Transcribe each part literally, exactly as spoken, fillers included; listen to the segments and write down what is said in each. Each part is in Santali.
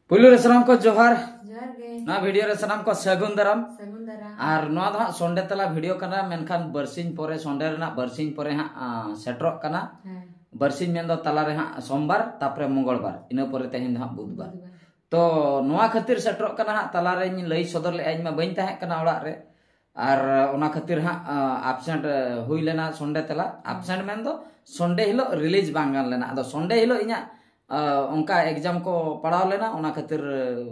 ᱯᱩᱭᱞᱩ ᱨᱮ ᱥᱟᱱᱟᱢ ᱠᱚ ᱡᱚᱦᱟᱨ᱾ ᱡᱚᱦᱟᱨ ᱜᱮ᱾ ᱱᱚᱣᱟ ᱵᱷᱤᱰᱤᱭᱳ ᱨᱮ ᱥᱟᱱᱟᱢ ᱠᱚ ᱥᱟᱹᱜᱩᱱ ᱫᱟᱨᱟᱢ᱾ ᱥᱟᱹᱜᱩᱱ ᱫᱟᱨᱟᱢ᱾ ᱟᱨ ᱱᱚᱣᱟ ᱫᱚ ᱦᱟᱸᱜ ᱥᱚᱱᱰᱮ ᱛᱟᱞᱟ ᱵᱷᱤᱰᱤᱭᱳ ᱠᱟᱱᱟ, ᱢᱮᱱᱠᱷᱟᱱ ᱵᱟᱨᱥᱤᱧ ᱯᱚᱨᱮ, ᱥᱚᱱᱰᱮ ᱨᱮᱱᱟᱜ ᱵᱟᱨᱥᱤᱧ ᱯᱚᱨᱮ ᱦᱟᱸᱜ ᱟᱸ, ᱥᱮᱴᱮᱨᱚᱜ ᱠᱟᱱᱟ᱾ ᱦᱮᱸ᱾ ᱵᱟᱨᱥᱤᱧ ᱢᱮᱱᱫᱚ ᱛᱟᱞᱟᱨᱮ ᱦᱟᱸᱜ ᱥᱳᱢᱵᱟᱨ, ᱛᱟᱯᱚᱨᱮ ᱢᱚᱝᱜᱚᱞᱵᱟᱨ, ᱤᱱᱟᱹ ᱯᱚᱨᱮ ᱛᱮᱦᱮᱧ ᱫᱚ ᱦᱟᱸᱜ ᱵᱩᱫᱷᱵᱟᱨ᱾ ᱵᱩᱫᱷᱵᱟᱨ᱾ ᱛᱚ ᱱᱚᱣᱟ ᱠᱷᱟᱹᱛᱤᱨ ᱥᱮᱴᱮᱨᱚᱜ ᱠᱟᱱᱟ ᱦᱟᱸᱜ, ᱛᱟᱞᱟᱨᱮᱧ ᱞᱟᱹᱭ ᱥᱚᱫᱚᱨ ᱞᱮᱫᱼᱟ, ᱤᱧ ᱢᱟ ᱵᱟᱹᱧ ᱛᱟᱦᱮᱸ ᱠᱟᱱᱟ ᱚᱲᱟᱜ ᱨᱮ᱾ ᱟᱨ ᱚᱱᱟ ᱠᱷᱟᱹᱛᱤᱨ ᱦᱟᱸᱜ ᱟᱵᱥᱮᱱᱴ ᱦᱩᱭ ᱞᱮᱱᱟ ᱥᱚᱱᱰᱮ ᱛᱟᱞᱟ᱾ ᱟᱵᱥᱮᱱᱴ ᱢᱮᱱᱫᱚ ᱥᱚᱱᱰᱮ ᱦᱤᱞᱳᱜ ᱨᱤᱞᱤᱡᱽ ᱵᱟᱝ ᱜᱟᱱ ᱞᱮᱱᱟ᱾ ᱟᱫᱚ ᱥᱚᱱᱰᱮ ᱦᱤᱞᱳᱜ ᱤᱧᱟᱹᱜ ᱟᱸ, ᱚᱱᱠᱟ ᱮᱠᱡᱟᱢ ᱠᱚ ᱯᱟᱲᱟᱣ ᱞᱮᱱᱟ, ᱚᱱᱟ ᱠᱷᱟᱹᱛᱤᱨ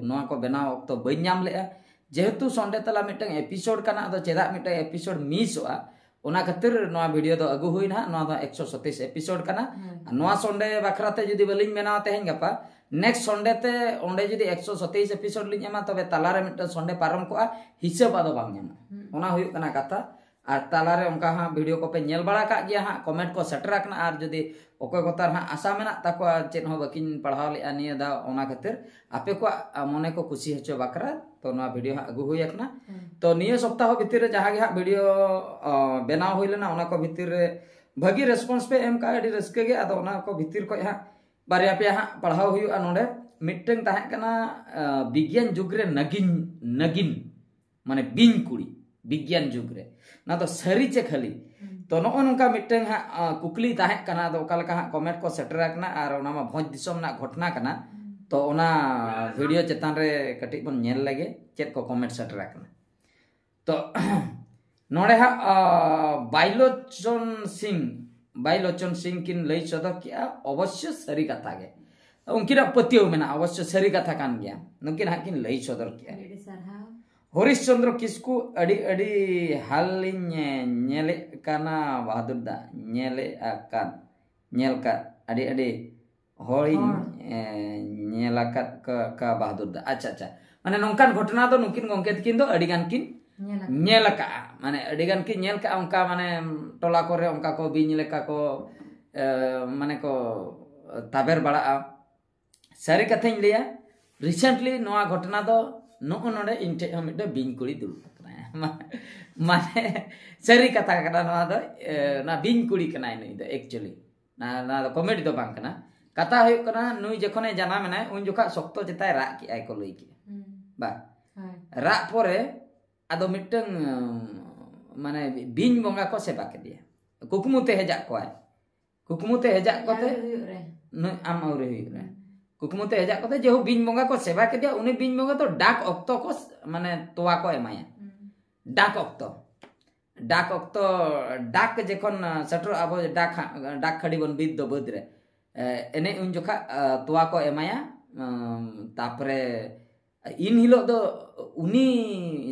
ᱱᱚᱣᱟ ᱠᱚ ᱵᱮᱱᱟᱣ ᱚᱠᱛᱚ ᱵᱟᱹᱧ ᱧᱟᱢ ᱞᱮᱜᱼᱟ᱾ ᱡᱮᱦᱮᱛᱩ ᱥᱚᱱᱰᱮ ᱛᱟᱞᱟ ᱢᱤᱫᱴᱟᱝ ᱮᱯᱤᱥᱳᱰ ᱠᱟᱱᱟ, ᱟᱫᱚ ᱪᱮᱫᱟᱜ ᱢᱤᱫᱴᱟᱝ ᱮᱯᱤᱥᱳᱰ ᱢᱤᱥᱚᱜᱼᱟ, ᱚᱱᱟ ᱠᱷᱟᱹᱛᱤᱨ ᱱᱚᱣᱟ ᱵᱷᱤᱰᱤᱭᱳ ᱫᱚ ᱟᱹᱜᱩ ᱦᱩᱭᱱᱟ᱾ ᱱᱚᱣᱟ ᱫᱚ ᱮᱠᱥᱚ ᱥᱟᱛᱟᱥ ᱮᱯᱤᱥᱳᱰ ᱠᱟᱱᱟ᱾ ᱦᱮᱸ᱾ ᱟᱨ ᱱᱚᱣᱟ ᱥᱚᱱᱰᱮ ᱵᱟᱠᱷᱨᱟ ᱛᱮ ᱡᱩᱫᱤ ᱵᱟᱹᱞᱤᱧ ᱵᱮᱱᱟᱣᱟ ᱛᱮᱦᱮᱧ ᱜᱟᱯᱟ, ᱱᱮᱠᱥᱴ ᱥᱚᱱᱰᱮ ᱛᱮ ᱚᱸᱰᱮ ᱡᱩᱫᱤ ᱮᱠᱥᱚ ᱥᱟᱛᱟᱥ ᱮᱯᱤᱥᱳᱰ ᱞᱤᱧ ᱮᱢᱟ, ᱛᱚᱵᱮ ᱛᱟᱞᱟᱨᱮ ᱢᱤᱫᱴᱟᱝ ᱥᱚᱱᱰᱮ ᱯᱟᱨᱚᱢ ᱠᱚᱜᱼᱟ, ᱦᱤᱥᱟᱹᱵ ᱟᱫᱚ ᱵᱟᱝ ᱧᱟᱢᱚᱜᱼᱟ᱾ ᱦᱩᱸ᱾ ᱚᱱᱟ ᱦᱩᱭᱩᱜ ᱠᱟᱱᱟ ᱠᱟᱛᱷᱟ᱾ ᱟᱨ ᱛᱟᱞᱟᱨᱮ ᱚᱱᱠᱟ ᱦᱟᱸᱜ ᱵᱷᱤᱰᱤᱭᱳ ᱠᱚᱯᱮ ᱧᱮᱞ ᱵᱟᱲᱟ ᱠᱟᱜ ᱜᱮᱭᱟ ᱦᱟᱸᱜ, ᱠᱚᱢᱮᱱᱴ ᱠᱚ ᱥᱮᱴᱮᱨ ᱟᱠᱟᱱᱟ᱾ ᱟᱨ ᱡᱩᱫᱤ ᱚᱠᱚᱭ ᱠᱚ ᱛᱟᱨ ᱦᱟᱸᱜ ᱟᱥᱟ ᱢᱮᱱᱟᱜ ᱛᱟᱠᱚᱣᱟ, ᱪᱮᱫ ᱦᱚᱸ ᱵᱟᱹᱠᱤᱱ ᱯᱟᱲᱦᱟᱣ ᱞᱮᱜᱼᱟ ᱱᱤᱭᱟᱹ ᱫᱷᱟᱣ, ᱚᱱᱟ ᱠᱷᱟᱹᱛᱤᱨ ᱟᱯᱮ ᱠᱚᱣᱟᱜ ᱟ, ᱢᱚᱱᱮ ᱠᱚ ᱠᱩᱥᱤ ᱦᱚᱪᱚ ᱵᱟᱠᱷᱨᱟ ᱛᱚ ᱱᱚᱣᱟ ᱵᱷᱤᱰᱤᱭᱳ ᱦᱟᱸᱜ ᱟᱹᱜᱩ ᱦᱩᱭ ᱟᱠᱟᱱᱟ᱾ ᱦᱮᱸ᱾ ᱛᱚ ᱱᱤᱭᱟᱹ ᱥᱚᱯᱛᱟᱦᱚ ᱵᱷᱤᱛᱤᱨ ᱨᱮ ᱡᱟᱦᱟᱸ ᱜᱮ ᱦᱟᱸᱜ ᱵᱷᱤᱰᱤᱭᱳ ᱚ, ᱵᱮᱱᱟᱣ ᱦᱩᱭ ᱞᱮᱱᱟ, ᱚᱱᱟ ᱠᱚ ᱵᱷᱤᱛᱤᱨ ᱨᱮ ᱵᱷᱟᱹᱜᱤ ᱨᱮᱥᱯᱚᱱᱥ ᱯᱮ ᱮᱢ ᱠᱟᱜᱼᱟ, ᱟᱹᱰᱤ ᱨᱟᱹᱥᱠᱟᱹ ᱜᱮ᱾ ᱟᱫᱚ ᱚᱱᱟ ᱠᱚ ᱵᱷᱤᱛᱤᱨ ᱠᱷᱚᱱ ᱦᱟᱸᱜ ᱵᱟᱨᱭᱟ ᱯᱮᱭᱟ ᱦᱟᱸᱜ ᱯᱟᱲᱦᱟᱣ ᱦᱩᱭᱩᱜᱼᱟ ᱱᱚᱰᱮ᱾ ᱢᱤᱫᱴᱟᱝ ᱛᱟᱦᱮᱸ ᱠᱟᱱᱟ ᱟ, ᱵᱤᱜᱽᱭᱟᱱ ᱡᱩᱜᱽ ᱨᱮ ᱱᱟᱜᱤᱱ, ᱱᱟᱜᱤᱱ ᱢᱟᱱᱮ ᱵᱤᱧ ᱠᱩᱲᱤ, ᱵᱤᱜᱽᱭᱟᱱ ᱡᱩᱜᱽ ᱨᱮ᱾ ᱚᱱᱟ ᱫᱚ ᱥᱟᱹᱨᱤ ᱪᱮ ᱠᱷᱟᱹᱞᱤ? ᱦᱩᱸ᱾ ᱛᱚ ᱱᱚᱜᱼᱚ ᱱᱚᱝᱠᱟ ᱢᱤᱫᱴᱟᱝ ᱦᱟᱸᱜ ᱟ, ᱠᱩᱠᱞᱤ ᱛᱟᱦᱮᱸ ᱠᱟᱱᱟ᱾ ᱟᱫᱚ ᱚᱠᱟ ᱞᱮᱠᱟ ᱦᱟᱸᱜ ᱠᱚᱢᱮᱱᱴ ᱠᱚ ᱥᱮᱴᱮᱨ ᱟᱠᱟᱱᱟ, ᱟᱨ ᱚᱱᱟ ᱢᱟ ᱵᱷᱚᱸᱡᱽ ᱫᱤᱥᱚᱢ ᱨᱮᱱᱟᱜ ᱜᱷᱚᱴᱚᱱᱟ ᱠᱟᱱᱟ᱾ ᱦᱩᱸ᱾ ᱛᱚ ᱚᱱᱟ ᱵᱷᱤᱰᱤᱭᱳ ᱪᱮᱛᱟᱱ ᱨᱮ ᱠᱟᱹᱴᱤᱡ ᱵᱚᱱ ᱧᱮᱞ ᱞᱮᱜᱮ ᱪᱮᱫ ᱠᱚ ᱠᱚᱢᱮᱱᱴ ᱥᱮᱴᱮᱨ ᱟᱠᱟᱱᱟ᱾ ᱛᱚ ᱱᱚᱰᱮ ᱦᱟᱸᱜ ᱟ, ᱵᱟᱭᱞᱳᱪᱚᱱ ᱥᱤᱝ, ᱵᱟᱭᱞᱳᱪᱚᱱ ᱥᱤᱝ ᱠᱤᱱ ᱞᱟᱹᱭ ᱥᱚᱫᱚᱨ ᱠᱮᱜᱼᱟ, ᱚᱵᱚᱥᱥᱚ ᱥᱟᱹᱨᱤ ᱠᱟᱛᱷᱟ ᱜᱮ᱾ ᱩᱱᱠᱤᱱᱟᱜ ᱯᱟᱹᱛᱭᱟᱹᱣ ᱢᱮᱱᱟᱜᱼᱟ, ᱚᱵᱚᱥᱥᱚ ᱥᱟᱹᱨᱤ ᱠᱟᱛᱷᱟ ᱠᱟᱱ ᱜᱮᱭᱟ᱾ ᱱᱩᱠᱤᱱ ᱦᱟᱸᱜ ᱠᱤᱱ ᱞᱟᱹᱭ ᱥᱚᱫᱚᱨ ᱠᱮᱜᱼᱟ᱾ ᱟᱹᱰᱤ ᱟᱹᱰᱤ ᱥᱟᱨᱦᱟᱣ᱾ ᱦᱚᱨᱤᱥ ᱪᱚᱱᱫᱨᱚ ᱠᱤᱥᱠᱩ, ᱟᱹᱰᱤ ᱟᱹᱰᱤ ᱦᱟᱞ ᱞᱤᱧ ᱧᱮᱞᱮᱫ ᱠᱟᱱᱟ ᱵᱟᱦᱟᱫᱩᱨ ᱫᱟ, ᱧᱮᱞᱮᱫ ᱟᱠᱟᱫ, ᱧᱮᱞ ᱠᱟᱫ, ᱟᱹᱰᱤ ᱟᱹᱰᱤ ᱦᱚᱲᱤᱧ ᱦᱚᱲ᱾ ᱮ, ᱧᱮᱞ ᱟᱠᱟᱫ ᱠᱟ, ᱠᱟ ᱵᱟᱦᱟᱫᱩᱨ ᱫᱟ᱾ ᱟᱪᱪᱷᱟ, ᱟᱪᱪᱷᱟ, ᱢᱟᱱᱮ ᱱᱚᱝᱠᱟᱱ ᱜᱷᱚᱴᱚᱱᱟ ᱫᱚ ᱱᱩᱠᱤᱱ ᱜᱚᱝᱠᱮ ᱛᱟᱹᱠᱤᱱ ᱫᱚ ᱟᱹᱰᱤ ᱜᱟᱱ ᱠᱤᱱ ᱧᱮᱞ ᱟᱠᱟᱫ᱾ ᱧᱮᱞ ᱟᱠᱟᱫᱼᱟ, ᱢᱟᱱᱮ ᱟᱹᱰᱤ ᱜᱟᱱ ᱠᱤᱱ ᱧᱮᱞ ᱠᱟᱜᱼᱟ᱾ ᱚᱱᱠᱟ ᱢᱟᱱᱮ ᱴᱚᱞᱟ ᱠᱚᱨᱮ ᱚᱱᱠᱟ ᱠᱚ ᱵᱤᱧ ᱞᱮᱠᱟ ᱠᱚ ᱮ, ᱢᱟᱱᱮ ᱠᱚ ᱛᱟᱵᱮᱨ ᱵᱟᱲᱟᱜᱼᱟ᱾ ᱥᱟᱹᱨᱤ ᱠᱟᱛᱷᱟᱧ ᱞᱟᱹᱭᱟ, ᱨᱤᱥᱮᱱᱴᱞᱤ ᱱᱚᱣᱟ ᱜᱷᱚᱴᱚᱱᱟ ᱫᱚ ᱱᱚᱜᱼᱚ ᱱᱚᱰᱮ ᱤᱧ ᱴᱷᱮᱡ ᱦᱚᱸ ᱢᱤᱫᱴᱮᱱ ᱵᱤᱧ ᱠᱩᱲᱤ ᱫᱩᱲᱩᱵ ᱟᱠᱟᱱᱟᱭ᱾ ᱢᱟᱱᱮ ᱥᱟᱹᱨᱤ ᱠᱟᱛᱷᱟ ᱠᱟᱱᱟ ᱱᱚᱣᱟ ᱫᱚ, ᱮ, ᱚᱱᱟ ᱵᱤᱧ ᱠᱩᱲᱤ ᱠᱟᱱᱟᱭ ᱱᱩᱭ ᱫᱚ ᱮᱠᱪᱩᱭᱮᱞᱤ᱾ ᱱᱚᱣᱟ ᱫᱚ ᱠᱚᱢᱮᱰᱤ ᱫᱚ ᱵᱟᱝ ᱠᱟᱱᱟ᱾ ᱠᱟᱛᱷᱟ ᱦᱩᱭᱩᱜ ᱠᱟᱱᱟ, ᱱᱩᱭ ᱡᱚᱠᱷᱚᱱᱮ ᱡᱟᱱᱟᱢ ᱮᱱᱟᱭ, ᱩᱱ ᱡᱚᱠᱷᱚᱱ ᱥᱚᱠᱛᱚ ᱪᱮᱛᱟᱭ ᱨᱟᱜ ᱠᱮᱜᱼᱟᱭ ᱠᱚ ᱞᱟᱹᱭ ᱠᱮᱜᱼᱟ᱾ ᱦᱩᱸ᱾ ᱵᱟ᱾ ᱦᱳᱭ᱾ ᱨᱟᱜ ᱯᱚᱨᱮ ᱟᱫᱚ ᱢᱤᱫᱴᱟᱝ, ᱩᱢ, ᱢᱟᱱᱮ ᱵᱤᱧ ᱵᱚᱸᱜᱟ ᱠᱚ ᱥᱮᱵᱟ ᱠᱮᱫᱮᱭᱟ᱾ ᱠᱩᱠᱢᱩ ᱛᱮ ᱦᱮᱡᱟᱜ ᱠᱚᱣᱟᱭ᱾ ᱠᱩᱠᱢᱩ ᱛᱮ ᱦᱮᱡᱟᱜ ᱠᱚᱛᱮ ᱟᱹᱣᱨᱤ ᱦᱩᱭᱩᱜ ᱨᱮ᱾ ᱱᱩᱭ ᱟᱢ ᱟᱹᱣᱨᱤ ᱦᱩᱭᱩᱜ ᱨᱮ᱾ ᱦᱩᱸ᱾ ᱠᱩᱠᱢᱩ ᱛᱮ ᱦᱮᱡᱟᱜ ᱠᱚᱛᱮ ᱡᱮᱦᱳᱠ ᱵᱤᱧ ᱵᱚᱸᱜᱟ ᱠᱚ ᱥᱮᱵᱟ ᱠᱮᱫᱮᱭᱟ, ᱩᱱᱤ ᱵᱤᱧ ᱵᱚᱸᱜᱟ ᱫᱚ ᱰᱟᱠ ᱚᱠᱛᱚ ᱠᱚ ᱥ-, ᱢᱟᱱᱮ ᱛᱚᱣᱟ ᱠᱚ ᱮᱢᱟᱭᱟ᱾ ᱦᱩᱸ᱾ ᱰᱟᱠ ᱚᱠᱛᱚ᱾ ᱰᱟᱠ ᱚᱠᱛᱚ, ᱰᱟᱠ ᱡᱚᱠᱷᱚᱱ, ᱟ, ᱥᱮᱴᱮᱨᱚᱜᱼᱟ, ᱟᱵᱚ ᱰᱟᱠ ᱦᱟᱸᱜ, ᱰᱟᱠ ᱠᱷᱟᱹᱰᱤ ᱵᱚᱱ ᱵᱤᱫ ᱫᱚ ᱵᱟᱹᱫᱽ ᱨᱮ᱾ ᱮ, ᱮᱱᱮᱡ ᱩᱱ ᱡᱚᱠᱷᱟ, ᱟ, ᱛᱚᱣᱟ ᱠᱚ ᱮᱢᱟᱭᱟ᱾ ᱩᱢ, ᱛᱟᱯᱚᱨᱮ ᱤᱱ ᱦᱤᱞᱳᱜ ᱫᱚ ᱩᱱᱤ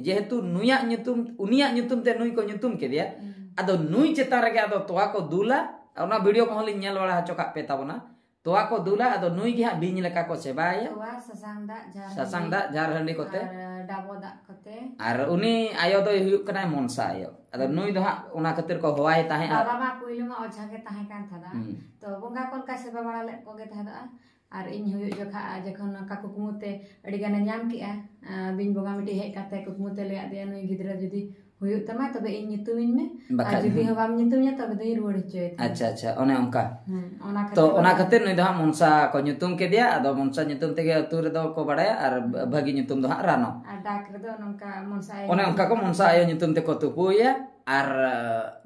ᱡᱮᱦᱮᱛᱩ ᱱᱩᱭᱟᱜ ᱧᱩᱛᱩᱢ, ᱩᱱᱤᱭᱟᱜ ᱧᱩᱛᱩᱢ ᱛᱮ ᱱᱩᱭ ᱠᱚ ᱧᱩᱛᱩᱢ ᱠᱮᱫᱮᱭᱟ᱾ ᱦᱩᱸ᱾ ᱟᱫᱚ ᱱᱩᱭ ᱪᱮᱛᱟᱱ ᱨᱮᱜᱮ ᱟᱫᱚ ᱛᱚᱣᱟ ᱠᱚ ᱫᱩᱞᱟ᱾ ᱚᱱᱟ ᱵᱷᱤᱰᱤᱭᱳ ᱠᱚᱦᱚᱸ ᱞᱤᱧ ᱧᱮᱞ ᱵᱟᱲᱟ ᱦᱚᱪᱚ ᱠᱟᱜ ᱯᱮ ᱛᱟᱵᱚᱱᱟ᱾ ᱛᱚᱣᱟ ᱠᱚ ᱫᱩᱞᱟ, ᱟᱫᱚ ᱱᱩᱭ ᱜᱮ ᱦᱟᱸᱜ ᱵᱤᱧ ᱞᱮᱠᱟ ᱠᱚ ᱥᱮᱵᱟᱭᱮᱭᱟ᱾ ᱛᱚᱣᱟ, ᱥᱟᱥᱟᱝ ᱫᱟᱜ, ᱡᱷᱟᱨ ᱥᱟᱥᱟᱝ ᱦᱟᱺᱰᱤ, ᱫᱟᱜ, ᱡᱷᱟᱨ ᱦᱟᱺᱰᱤ ᱠᱚᱛᱮ᱾ ᱟᱨ ᱰᱟᱵᱚ ᱫᱟᱜ ᱠᱚᱛᱮ᱾ ᱟᱨ ᱩᱱᱤ ᱟᱭᱳ ᱫᱚᱭ ᱦᱩᱭᱩᱜ ᱠᱟᱱᱟᱭ ᱢᱚᱱᱥᱟ ᱟᱭᱳ᱾ ᱟᱫᱚ ᱦᱩᱸ᱾ ᱱᱩᱭ ᱫᱚ ᱦᱟᱸᱜ ᱚᱱᱟ ᱠᱷᱟᱹᱛᱤᱨ ᱠᱚ ᱦᱚᱦᱚᱣᱟᱭ ᱛᱟᱦᱮᱸᱫ᱾ ᱟᱨ ᱵᱟᱵᱟ ᱢᱟ ᱯᱩᱭᱞᱩ ᱢᱟ ᱚᱡᱷᱟ ᱜᱮ ᱛᱟᱦᱮᱸ ᱠᱟᱱ ᱛᱟᱦᱮᱸᱫ᱾ ᱦᱩᱸ᱾ ᱛᱚ ᱵᱚᱸᱜᱟ ᱠᱚ ᱚᱱᱠᱟ ᱥᱮᱵᱟ ᱵᱟᱲᱟ ᱞᱮᱫ ᱠᱚᱜᱮ ᱛᱟᱦᱮᱸᱫᱚᱜᱼᱟ᱾ ᱟᱨ ᱤᱧ ᱦᱩᱭᱩᱜ ᱡᱚᱠᱷᱟ ᱡᱚᱠᱷᱚᱱ ᱱᱚᱝᱠᱟ ᱠᱩᱠᱢᱩ ᱛᱮ ᱟᱹᱰᱤ ᱜᱟᱱᱮ ᱧᱟᱢ ᱠᱮᱜᱼᱟ, ᱟᱸ, ᱵᱤᱧ ᱵᱚᱸᱜᱟ ᱢᱤᱫᱴᱤᱡ ᱦᱮᱡ ᱠᱟᱛᱮ ᱠᱩᱠᱢᱩ ᱛᱮ ᱞᱟᱹᱭᱟᱫ ᱫᱮᱭᱟ, "ᱱᱩᱭ ᱜᱤᱫᱽᱨᱟᱹ ᱡᱩᱫᱤ ᱦᱩᱭᱩᱜ ᱛᱟᱢᱟ, ᱛᱚᱵᱮ ᱤᱧ ᱧᱩᱛᱩᱢᱤᱧ ᱢᱮ, ᱟᱨ ᱵᱟᱠᱷᱟᱡ ᱡᱩᱫᱤ ᱦᱚᱸ ᱵᱟᱢ ᱧᱩᱛᱩᱢᱤᱧᱟ, ᱛᱚᱵᱮ ᱫᱚᱧ ᱨᱩᱣᱟᱹᱲ ᱦᱚᱪᱚᱭ ᱛᱟᱢᱟ᱾" ᱟᱪᱪᱷᱟ, ᱟᱪᱪᱷᱟ, ᱚᱱᱮ ᱚᱱᱠᱟ᱾ ᱦᱮᱸ, ᱚᱱᱟ ᱛᱚ, ᱠᱷᱟᱹᱛᱤᱨ ᱚᱱᱟ ᱵᱚᱞᱮ ᱠᱷᱟᱹᱛᱤᱨ ᱱᱩᱭ ᱫᱚ ᱦᱟᱸᱜ ᱢᱚᱱᱥᱟ ᱠᱚ ᱧᱩᱛᱩᱢ ᱠᱮᱫᱮᱭᱟ᱾ ᱟᱫᱚ ᱢᱚᱱᱥᱟ ᱧᱩᱛᱩᱢ ᱛᱮᱜᱮ ᱟᱹᱛᱩ ᱨᱮᱫᱚ ᱠᱚ ᱵᱟᱲᱟᱭᱟ, ᱟᱨ ᱵᱷᱟᱹᱜᱤ ᱧᱩᱛᱩᱢ ᱫᱚ ᱦᱟᱸᱜ ᱨᱟᱱᱚ᱾ ᱟᱨ ᱰᱟᱠ ᱨᱮᱫᱚ ᱱᱚᱝᱠᱟ ᱢᱚᱱᱥᱟ ᱟᱭᱳ ᱚᱱᱮ ᱚᱱᱠᱟ ᱠᱚ ᱧᱩᱛᱩᱢ ᱢᱚᱱᱥᱟ ᱟᱭᱳ ᱧᱩᱛᱩᱢ ᱛᱮᱠᱚ ᱛᱩᱯᱩᱭᱮᱭᱟ᱾ ᱟᱨ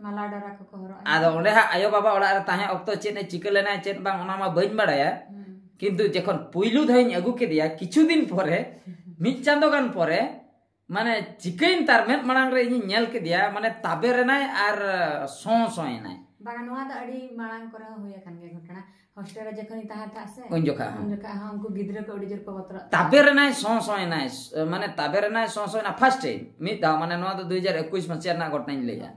ᱢᱟᱞᱟ ᱰᱚᱨᱟ ᱠᱚᱠᱚ ᱦᱚᱨᱚᱜᱼᱟ᱾ ᱟᱫᱚ ᱚᱸᱰᱮ ᱦᱟᱸᱜ ᱟᱭᱳ ᱵᱟᱵᱟ ᱚᱲᱟᱜ ᱨᱮ ᱛᱟᱦᱮᱸ ᱚᱠᱛᱚ ᱪᱮᱫ ᱮ ᱪᱤᱠᱟᱹ ᱞᱮᱱᱟᱭ, ᱪᱮᱫ ᱵᱟᱝ, ᱚᱱᱟ ᱢᱟ ᱵᱟᱹᱧ ᱵᱟᱲᱟᱭᱟ᱾ ᱦᱩᱸ᱾ ᱠᱤᱱᱛᱩ ᱡᱚᱠᱷᱚᱱ ᱯᱩᱭᱞᱩ ᱫᱷᱟᱣ ᱤᱧ ᱟᱹᱜᱩ ᱠᱮᱫᱮᱭᱟ, ᱠᱤᱪᱷᱩ ᱫᱤᱱ ᱯᱚᱨᱮ, ᱢᱤᱫ ᱪᱟᱸᱫᱚ ᱜᱟᱱ ᱯᱚᱨᱮ, ᱢᱟᱱᱮ ᱪᱤᱠᱟᱹᱭᱮᱱ ᱛᱟᱨ ᱢᱮᱫ ᱢᱟᱲᱟᱝ ᱨᱮ ᱤᱧᱤᱧ ᱧᱮᱞ ᱠᱮᱫᱮᱭᱟ, ᱢᱟᱱᱮ ᱛᱟᱵᱮᱨ ᱮᱱᱟᱭ ᱟᱨ ᱥᱚᱸ ᱥᱚᱸ ᱮᱱᱟᱭ᱾ ᱵᱟᱝᱟ, ᱱᱚᱣᱟ ᱫᱚ ᱟᱹᱰᱤ ᱢᱟᱲᱟᱝ ᱠᱚᱨᱮ ᱦᱚᱸ ᱦᱩᱭ ᱟᱠᱟᱱ ᱜᱮᱭᱟ ᱜᱷᱚᱴᱚᱱᱟ᱾ ᱦᱳᱥᱴᱮᱞ ᱨᱮ ᱡᱚᱠᱷᱚᱱᱤᱧ ᱛᱟᱦᱮᱸ ᱛᱟᱦᱮᱸᱫ ᱥᱮ, ᱩᱱ ᱡᱚᱠᱷᱟ ᱦᱚᱸ᱾ ᱩᱱ ᱡᱚᱠᱷᱟ ᱦᱚᱸ ᱩᱱᱠᱩ ᱜᱤᱫᱽᱨᱟᱹ ᱠᱚ ᱟᱹᱰᱤ ᱡᱳᱨ ᱠᱚ ᱵᱚᱛᱚᱨᱚᱜ ᱛᱟᱦᱮᱸᱫ᱾ ᱛᱟᱵᱮᱨ ᱮᱱᱟᱭ, ᱥᱚᱸ ᱥᱚᱸ ᱮᱱᱟᱭ, ᱥ-, ᱢᱟᱱᱮ ᱛᱟᱵᱮᱨ ᱮᱱᱟᱭ, ᱥᱚᱸ ᱥᱚᱸ ᱮᱱᱟᱭ first time ᱢᱤᱫ ᱫᱷᱟᱣ, ᱢᱟᱱᱮ ᱱᱚᱣᱟ ᱫᱚ ᱫᱩ ᱦᱟᱡᱟᱨ ᱮᱠᱩᱥ ᱢᱟᱥᱤᱦᱟ ᱨᱮᱱᱟᱜ ᱜᱷᱚᱴᱚᱱᱟᱧ ᱞᱟᱹᱭᱟ᱾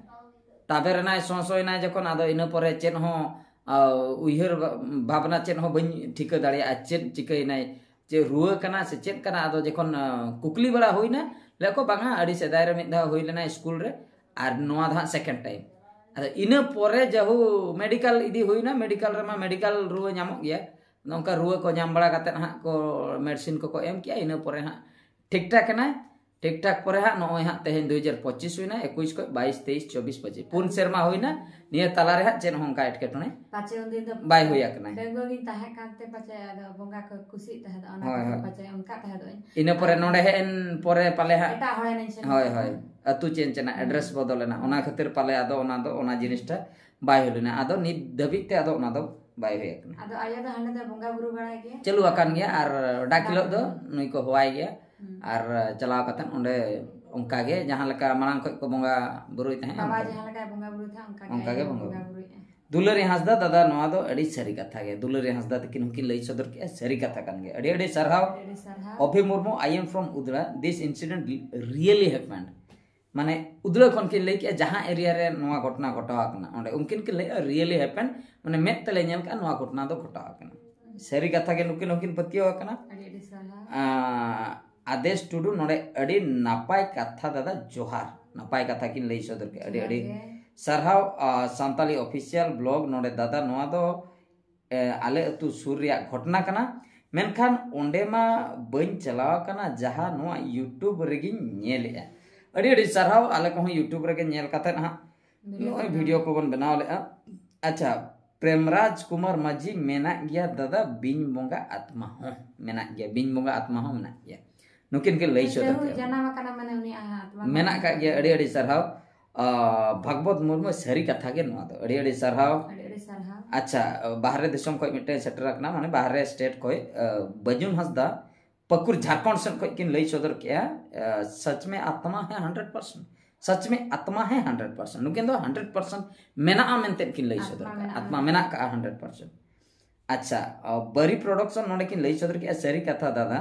ᱛᱟᱵᱮᱨ ᱮᱱᱟᱭ, ᱥᱚᱸ ᱥᱚᱸ ᱮᱱᱟᱭ ᱡᱚᱠᱷᱚᱱ, ᱟᱫᱚ ᱤᱱᱟᱹ ᱯᱚᱨᱮ ᱪᱮᱫ ᱦᱚᱸ, ᱟ, ᱩᱭᱦᱟᱹᱨ ᱵᱷᱟ-, ᱵᱷᱟᱵᱽᱱᱟ ᱪᱮᱫ ᱦᱚᱸ ᱵᱟᱹᱧ ᱴᱷᱤᱠᱟᱹ ᱫᱟᱲᱮᱭᱟᱜᱼᱟ, ᱪᱮᱫ ᱪᱤᱠᱟᱹᱭᱮᱱᱟᱭ, ᱪᱮᱫ ᱨᱩᱣᱟᱹ ᱠᱟᱱᱟ ᱥᱮ ᱪᱮᱫ ᱠᱟᱱᱟ᱾ ᱟᱫᱚ ᱡᱚᱠᱷᱚᱱ, ᱟ, ᱠᱩᱠᱞᱤ ᱵᱟᱲᱟ ᱦᱩᱭᱱᱟ, ᱞᱟᱹᱭ ᱠᱚ, "ᱵᱟᱝᱟ, ᱟᱹᱰᱤ ᱥᱮᱫᱟᱭ ᱨᱮ ᱢᱤᱫ ᱫᱷᱟᱣ ᱦᱩᱭ ᱞᱮᱱᱟ ᱥᱠᱩᱞ ᱨᱮ, ᱟᱨ ᱱᱚᱣᱟ ᱫᱚ ᱦᱟᱸᱜ second time᱾" ᱟᱫᱚ ᱤᱱᱟᱹ ᱯᱚᱨᱮ ᱡᱟᱦᱩ ᱢᱮᱰᱤᱠᱟᱞ ᱤᱫᱤ ᱦᱩᱭᱱᱟ, ᱢᱮᱰᱤᱠᱟᱞ ᱨᱮᱢᱟ ᱢᱮᱰᱤᱠᱟᱞ ᱨᱩᱣᱟᱹ ᱧᱟᱢᱚᱜ ᱜᱮᱭᱟ᱾ ᱱᱚᱝᱠᱟ ᱨᱩᱣᱟᱹ ᱠᱚ ᱧᱟᱢ ᱵᱟᱲᱟ ᱠᱟᱛᱮᱫ ᱦᱟᱸᱜ ᱠᱚ ᱢᱮᱰᱤᱥᱤᱱ ᱠᱚᱠᱚ ᱮᱢ ᱠᱮᱜᱼᱟ, ᱤᱱᱟᱹ ᱯᱚᱨᱮ ᱦᱟᱸᱜ ᱴᱷᱤᱠ ᱴᱷᱟᱠ ᱮᱱᱟᱭ᱾ ᱴᱷᱤᱠ ᱴᱷᱟᱠ ᱯᱚᱨᱮ ᱦᱟᱸᱜ ᱱᱚᱜᱼᱚᱭ ᱦᱟᱸᱜ ᱛᱮᱦᱮᱧ ᱫᱩ ᱦᱟᱡᱟᱨ ᱯᱚᱸᱪᱤᱥ ᱦᱩᱭᱱᱟ, ᱮᱠᱩᱥ ᱠᱷᱚᱱ ᱵᱟᱭᱤᱥ, ᱛᱮᱭᱤᱥ, ᱪᱚᱵᱵᱤᱥ, ᱯᱚᱸᱪᱤᱥ, ᱯᱩᱱ ᱥᱮᱨᱢᱟ ᱦᱩᱭᱱᱟ᱾ ᱱᱤᱭᱟᱹ ᱛᱟᱞᱟ ᱨᱮ ᱦᱟᱸᱜ ᱪᱮᱫ ᱦᱚᱸ ᱚᱱᱠᱟ ᱮᱴᱠᱮᱴᱚᱬᱮ ᱯᱟᱪᱮ ᱩᱱᱫᱤᱱ ᱫᱚ ᱵᱟᱭ ᱦᱩᱭ ᱟᱠᱟᱱᱟ᱾ ᱵᱮᱝᱜᱚᱞ ᱜᱤᱧ ᱛᱟᱦᱮᱸ ᱠᱟᱱᱛᱮ ᱯᱟᱪᱮ ᱟᱫᱚ ᱵᱚᱸᱜᱟ ᱠᱚ ᱠᱩᱥᱤᱜ ᱛᱟᱦᱮᱸᱫ, ᱚᱱᱟ ᱦᱳᱭ, ᱠᱷᱟᱹᱛᱤᱨ ᱦᱳᱭ᱾ ᱯᱟᱪᱮ ᱚᱱᱠᱟ ᱛᱟᱦᱮᱸᱫ ᱤᱧ᱾ ᱤᱱᱟᱹ ᱯᱚᱨᱮ ᱟᱨ ᱱᱚᱰᱮ ᱦᱮᱡ ᱮᱱ ᱯᱚᱨᱮ ᱯᱟᱞᱮ ᱦᱟᱸᱜ ᱮᱴᱟᱜ ᱦᱚᱲ ᱮᱱᱟᱹᱧ ᱥᱮ ᱦᱳᱭ, ᱱᱚᱝᱠᱟ᱾ ᱦᱳᱭ᱾ ᱟᱹᱛᱩ ᱪᱮᱧᱡᱽ ᱮᱱᱟ, ᱦᱩᱸ᱾ ᱮᱰᱨᱮᱥ ᱵᱚᱫᱚᱞ ᱮᱱᱟ, ᱚᱱᱟ ᱠᱷᱟᱹᱛᱤᱨ ᱯᱟᱞᱮ ᱟᱫᱚ ᱚᱱᱟ ᱫᱚ, ᱚᱱᱟ ᱡᱤᱱᱤᱥᱴᱟ ᱵᱟᱭ ᱦᱩᱭ ᱞᱮᱱᱟ᱾ ᱟᱫᱚ ᱱᱤᱛ ᱫᱷᱟᱹᱵᱤᱡ ᱛᱮ ᱟᱫᱚ ᱚᱱᱟ ᱫᱚ ᱵᱟᱭ ᱦᱩᱭ ᱟᱠᱟᱱᱟ᱾ ᱟᱫᱚ ᱟᱭᱳ ᱫᱚ ᱦᱟᱸᱰᱮ ᱫᱚ ᱵᱚᱸᱜᱟ ᱵᱩᱨᱩ ᱵᱟᱲᱟᱭ ᱜᱮᱭᱟ? ᱪᱟᱹᱞᱩ ᱟᱠᱟᱱ ᱜᱮᱭᱟ, ᱟᱨ ᱰᱟᱠ ᱰᱟᱠ ᱦᱤᱞᱳᱜ ᱫᱚ ᱦᱤᱞᱳᱜ᱾ ᱱᱩᱭ ᱠᱚ ᱦᱚᱦᱚᱣᱟᱭ ᱜᱮᱭᱟ᱾ ᱦᱩᱸ᱾ ᱟᱨ ᱪᱟᱞᱟᱣ ᱠᱟᱛᱮᱫ ᱚᱸᱰᱮ ᱚᱱᱠᱟ ᱜᱮ ᱡᱟᱦᱟᱸ ᱞᱮᱠᱟ ᱢᱟᱲᱟᱝ ᱠᱷᱚᱡ ᱠᱚ ᱵᱚᱸᱜᱟ ᱵᱩᱨᱩᱭ ᱛᱟᱦᱮᱸᱫ, ᱵᱟᱵᱟ ᱚᱱᱠᱟ ᱜᱮ᱾ ᱡᱟᱦᱟᱸ ᱞᱮᱠᱟᱭ ᱵᱚᱸᱜᱟ ᱵᱩᱨᱩᱭ ᱛᱟᱦᱮᱸᱫ, ᱚᱱᱠᱟ ᱜᱮ ᱚᱱᱠᱟ ᱟᱭᱳ ᱜᱮ ᱦᱚᱸ ᱵᱚᱸᱜᱟ ᱵᱚᱸᱜᱟ ᱵᱩᱨᱩᱭᱮᱫᱼᱟ᱾ ᱫᱩᱞᱟᱹᱲᱤ ᱦᱟᱸᱥᱫᱟ, ᱫᱟᱫᱟ, ᱱᱚᱣᱟ ᱫᱚ ᱟᱹᱰᱤ ᱥᱟᱹᱨᱤ ᱠᱟᱛᱷᱟ ᱜᱮ᱾ ᱫᱩᱞᱟᱹᱲᱤ ᱦᱟᱸᱥᱫᱟ ᱛᱟᱹᱠᱤᱱ ᱦᱚᱸᱠᱤᱱ ᱞᱟᱹᱭ ᱥᱚᱫᱚᱨ ᱠᱮᱜᱼᱟ, ᱥᱟᱹᱨᱤ ᱠᱟᱛᱷᱟ ᱠᱟᱱ ᱜᱮᱭᱟ᱾ ᱟᱹᱰᱤ ᱟᱹᱰᱤ ᱥᱟᱨᱦᱟᱣ᱾ ᱟᱹᱰᱤ ᱟᱹᱰᱤ ᱥᱟᱨᱦᱟᱣ᱾ ᱚᱵᱷᱤ Murmu, "I am from ᱩᱫᱽᱲᱟ, this incident really happened." ᱢᱟᱱᱮ ᱩᱫᱽᱲᱟ ᱠᱷᱚᱱ ᱠᱤᱱ ᱞᱟᱹᱭ ᱠᱮᱜᱼᱟ, ᱡᱟᱦᱟᱸ ᱮᱨᱤᱭᱟ ᱨᱮ ᱱᱚᱣᱟ ᱜᱷᱚᱴᱚᱱᱟ ᱜᱷᱚᱴᱟᱣ ᱟᱠᱟᱱᱟ, ᱚᱸᱰᱮ ᱩᱱᱠᱤᱱ ᱠᱤᱱ ᱞᱟᱹᱭᱮᱜᱼᱟ, really happened, ᱢᱟᱱᱮ ᱢᱮᱫ ᱛᱮᱞᱮ ᱧᱮᱞ ᱠᱟᱜᱼᱟ, ᱱᱚᱣᱟ ᱜᱷᱚᱴᱚᱱᱟ ᱫᱚ ᱜᱷᱚᱴᱟᱣ ᱟᱠᱟᱱᱟ᱾ ᱥᱟᱹᱨᱤ ᱠᱟᱛᱷᱟ ᱜᱮ, ᱱᱩᱠᱤᱱ ᱦᱚᱸᱠᱤᱱ ᱯᱟᱹᱛᱭᱟᱹᱣ ᱟᱠᱟᱱᱟ᱾ ᱟᱹᱰᱤ ᱟᱹᱰᱤ ᱥᱟᱨᱦᱟᱣ᱾ ᱟᱸ, ᱟᱫᱮᱥ ᱴᱩᱰᱩ ᱱᱚᱰᱮ ᱟᱹᱰᱤ ᱱᱟᱯᱟᱭ ᱠᱟᱛᱷᱟ ᱫᱟᱫᱟ, ᱡᱚᱦᱟᱨ᱾ ᱱᱟᱯᱟᱭ ᱠᱟᱛᱷᱟ ᱠᱤᱱ ᱞᱟᱹᱭ ᱥᱚᱫᱚᱨ ᱠᱮᱫᱟ, ᱟᱹᱰᱤ ᱡᱚᱦᱟᱨ ᱟᱹᱰᱤ ᱜᱮ᱾ ᱥᱟᱨᱦᱟᱣ᱾ ᱟᱸ, ᱥᱟᱱᱛᱟᱞᱤ ᱚᱯᱷᱤᱥᱤᱭᱟᱞ ᱵᱞᱚᱜ ᱱᱚᱰᱮ ᱫᱟᱫᱟ, ᱱᱚᱣᱟ ᱫᱚ, ᱮ, ᱟᱞᱮ ᱟᱹᱛᱩ ᱥᱩᱨ ᱨᱮᱭᱟᱜ ᱜᱷᱚᱴᱚᱱᱟ ᱠᱟᱱᱟ, ᱢᱮᱱᱠᱷᱟᱱ ᱚᱸᱰᱮ ᱢᱟ ᱵᱟᱹᱧ ᱪᱟᱞᱟᱣ ᱟᱠᱟᱱᱟ, ᱡᱟᱦᱟᱸ ᱱᱚᱣᱟ YouTube ᱨᱮᱜᱤᱧ ᱧᱮᱞᱮᱜᱼᱟ᱾ ᱟᱹᱰᱤ ᱟᱹᱰᱤ ᱥᱟᱨᱦᱟᱣ, ᱟᱞᱮ ᱠᱚᱦᱚᱸ YouTube ᱨᱮᱜᱮ ᱧᱮᱞ ᱠᱟᱛᱮᱫ ᱦᱟᱸᱜ ᱵᱷᱤᱰᱤᱭᱳ ᱱᱚᱜᱼᱚᱭ ᱠᱚ ᱵᱷᱤᱰᱤᱭᱳ ᱠᱚᱵᱚᱱ ᱵᱮᱱᱟᱣ ᱞᱮᱜᱼᱟ᱾ ᱟᱪᱪᱷᱟ, ᱯᱨᱮᱢᱨᱟᱡᱽ ᱠᱩᱢᱟᱨ ᱢᱟᱹᱡᱷᱤ ᱢᱮᱱᱟᱜ ᱜᱮᱭᱟ ᱫᱟᱫᱟ, ᱵᱤᱧ ᱵᱚᱸᱜᱟ ᱟᱛᱢᱟ ᱦᱚᱸ ᱢᱮᱱᱟᱜ ᱜᱮᱭᱟ, ᱵᱤᱧ ᱵᱚᱸᱜᱟ ᱟᱛᱢᱟ ᱦᱚᱸ ᱢᱮᱱᱟᱜ ᱜᱮᱭᱟ, ᱱᱩᱠᱤᱱ ᱠᱤᱱ ᱞᱟᱹᱭ ᱥᱚᱫᱚᱨ ᱛᱟᱹᱦᱩ ᱠᱮᱫᱟ᱾ ᱡᱟᱱᱟᱢ ᱟᱠᱟᱱᱟ ᱢᱟᱱᱮ ᱩᱱᱤᱭᱟᱜ ᱟᱛᱢᱟ ᱢᱮᱱᱟᱜ ᱦᱚᱸ ᱟᱠᱟᱫ ᱜᱮᱭᱟ, ᱟᱹᱰᱤ ᱟᱹᱰᱤ ᱥᱟᱨᱦᱟᱣ᱾ ᱟᱸ, ᱵᱷᱟᱜᱽᱵᱚᱛ ᱢᱩᱨᱢᱩ, ᱥᱟᱹᱨᱤ ᱠᱟᱛᱷᱟ ᱜᱮ ᱱᱚᱣᱟ ᱫᱚ, ᱟᱹᱰᱤ ᱟᱹᱰᱤ ᱥᱟᱨᱦᱟᱣ᱾ ᱟᱹᱰᱤ ᱟᱹᱰᱤ ᱥᱟᱨᱦᱟᱣ᱾ ᱟᱪᱪᱷᱟ, ᱵᱟᱦᱨᱮ ᱫᱤᱥᱚᱢ ᱠᱷᱚᱱ ᱢᱤᱫᱴᱮᱱ ᱥᱮᱴᱮᱨ ᱟᱠᱟᱱᱟ, ᱢᱟᱱᱮ ᱵᱟᱦᱨᱮ ᱥᱴᱮᱴ ᱠᱷᱚᱱ, ᱟᱸ, ᱵᱟᱹᱡᱩᱱ ᱦᱟᱸᱥᱫᱟ, ᱯᱟᱹᱠᱩᱲ ᱡᱷᱟᱲᱠᱷᱚᱸᱰ ᱥᱮᱫ ᱠᱷᱚᱱ ᱠᱤᱱ ᱞᱟᱹᱭ ᱥᱚᱫᱚᱨ ᱠᱮᱜᱼᱟ, ᱟᱸ, "ᱥᱟᱪ ᱢᱮ ᱟᱛᱢᱟ ᱦᱮ ᱦᱟᱱᱰᱨᱮᱰ ᱯᱟᱨᱥᱮᱱᱴ, ᱥᱟᱪ ᱢᱮ ᱟᱛᱢᱟ ᱦᱮ ᱦᱟᱱᱰᱨᱮᱰ ᱯᱟᱨᱥᱮᱱᱴ", ᱱᱩᱠᱤᱱ ᱫᱚ ᱦᱟᱱᱰᱨᱮᱰ ᱯᱟᱨᱥᱮᱱᱴ ᱢᱮᱱᱟᱜᱼᱟ ᱢᱮᱱᱛᱮ ᱠᱤᱱ ᱞᱟᱹᱭ ᱟᱛᱢᱟ ᱥᱚᱫᱚᱨ ᱠᱮᱜᱼᱟ, ᱢᱮᱱᱟᱜᱼᱟ ᱟᱛᱢᱟ ᱢᱮᱱᱛᱮ᱾ ᱢᱮᱱᱟᱜ ᱠᱟᱜᱼᱟ ᱦᱟᱱᱰᱨᱮᱰ ᱯᱟᱨᱥᱮᱱᱴ᱾ ᱟᱪᱪᱷᱟ, ᱟᱸ, ᱵᱟᱹᱨᱤ ᱯᱨᱚᱰᱟᱠᱥᱚᱱ ᱱᱚᱰᱮ ᱠᱤᱱ ᱞᱟᱹᱭ ᱥᱚᱫᱚᱨ ᱠᱮᱜᱼᱟ, ᱥᱟᱹᱨᱤ ᱠᱟᱛᱷᱟ ᱫᱟᱫᱟ,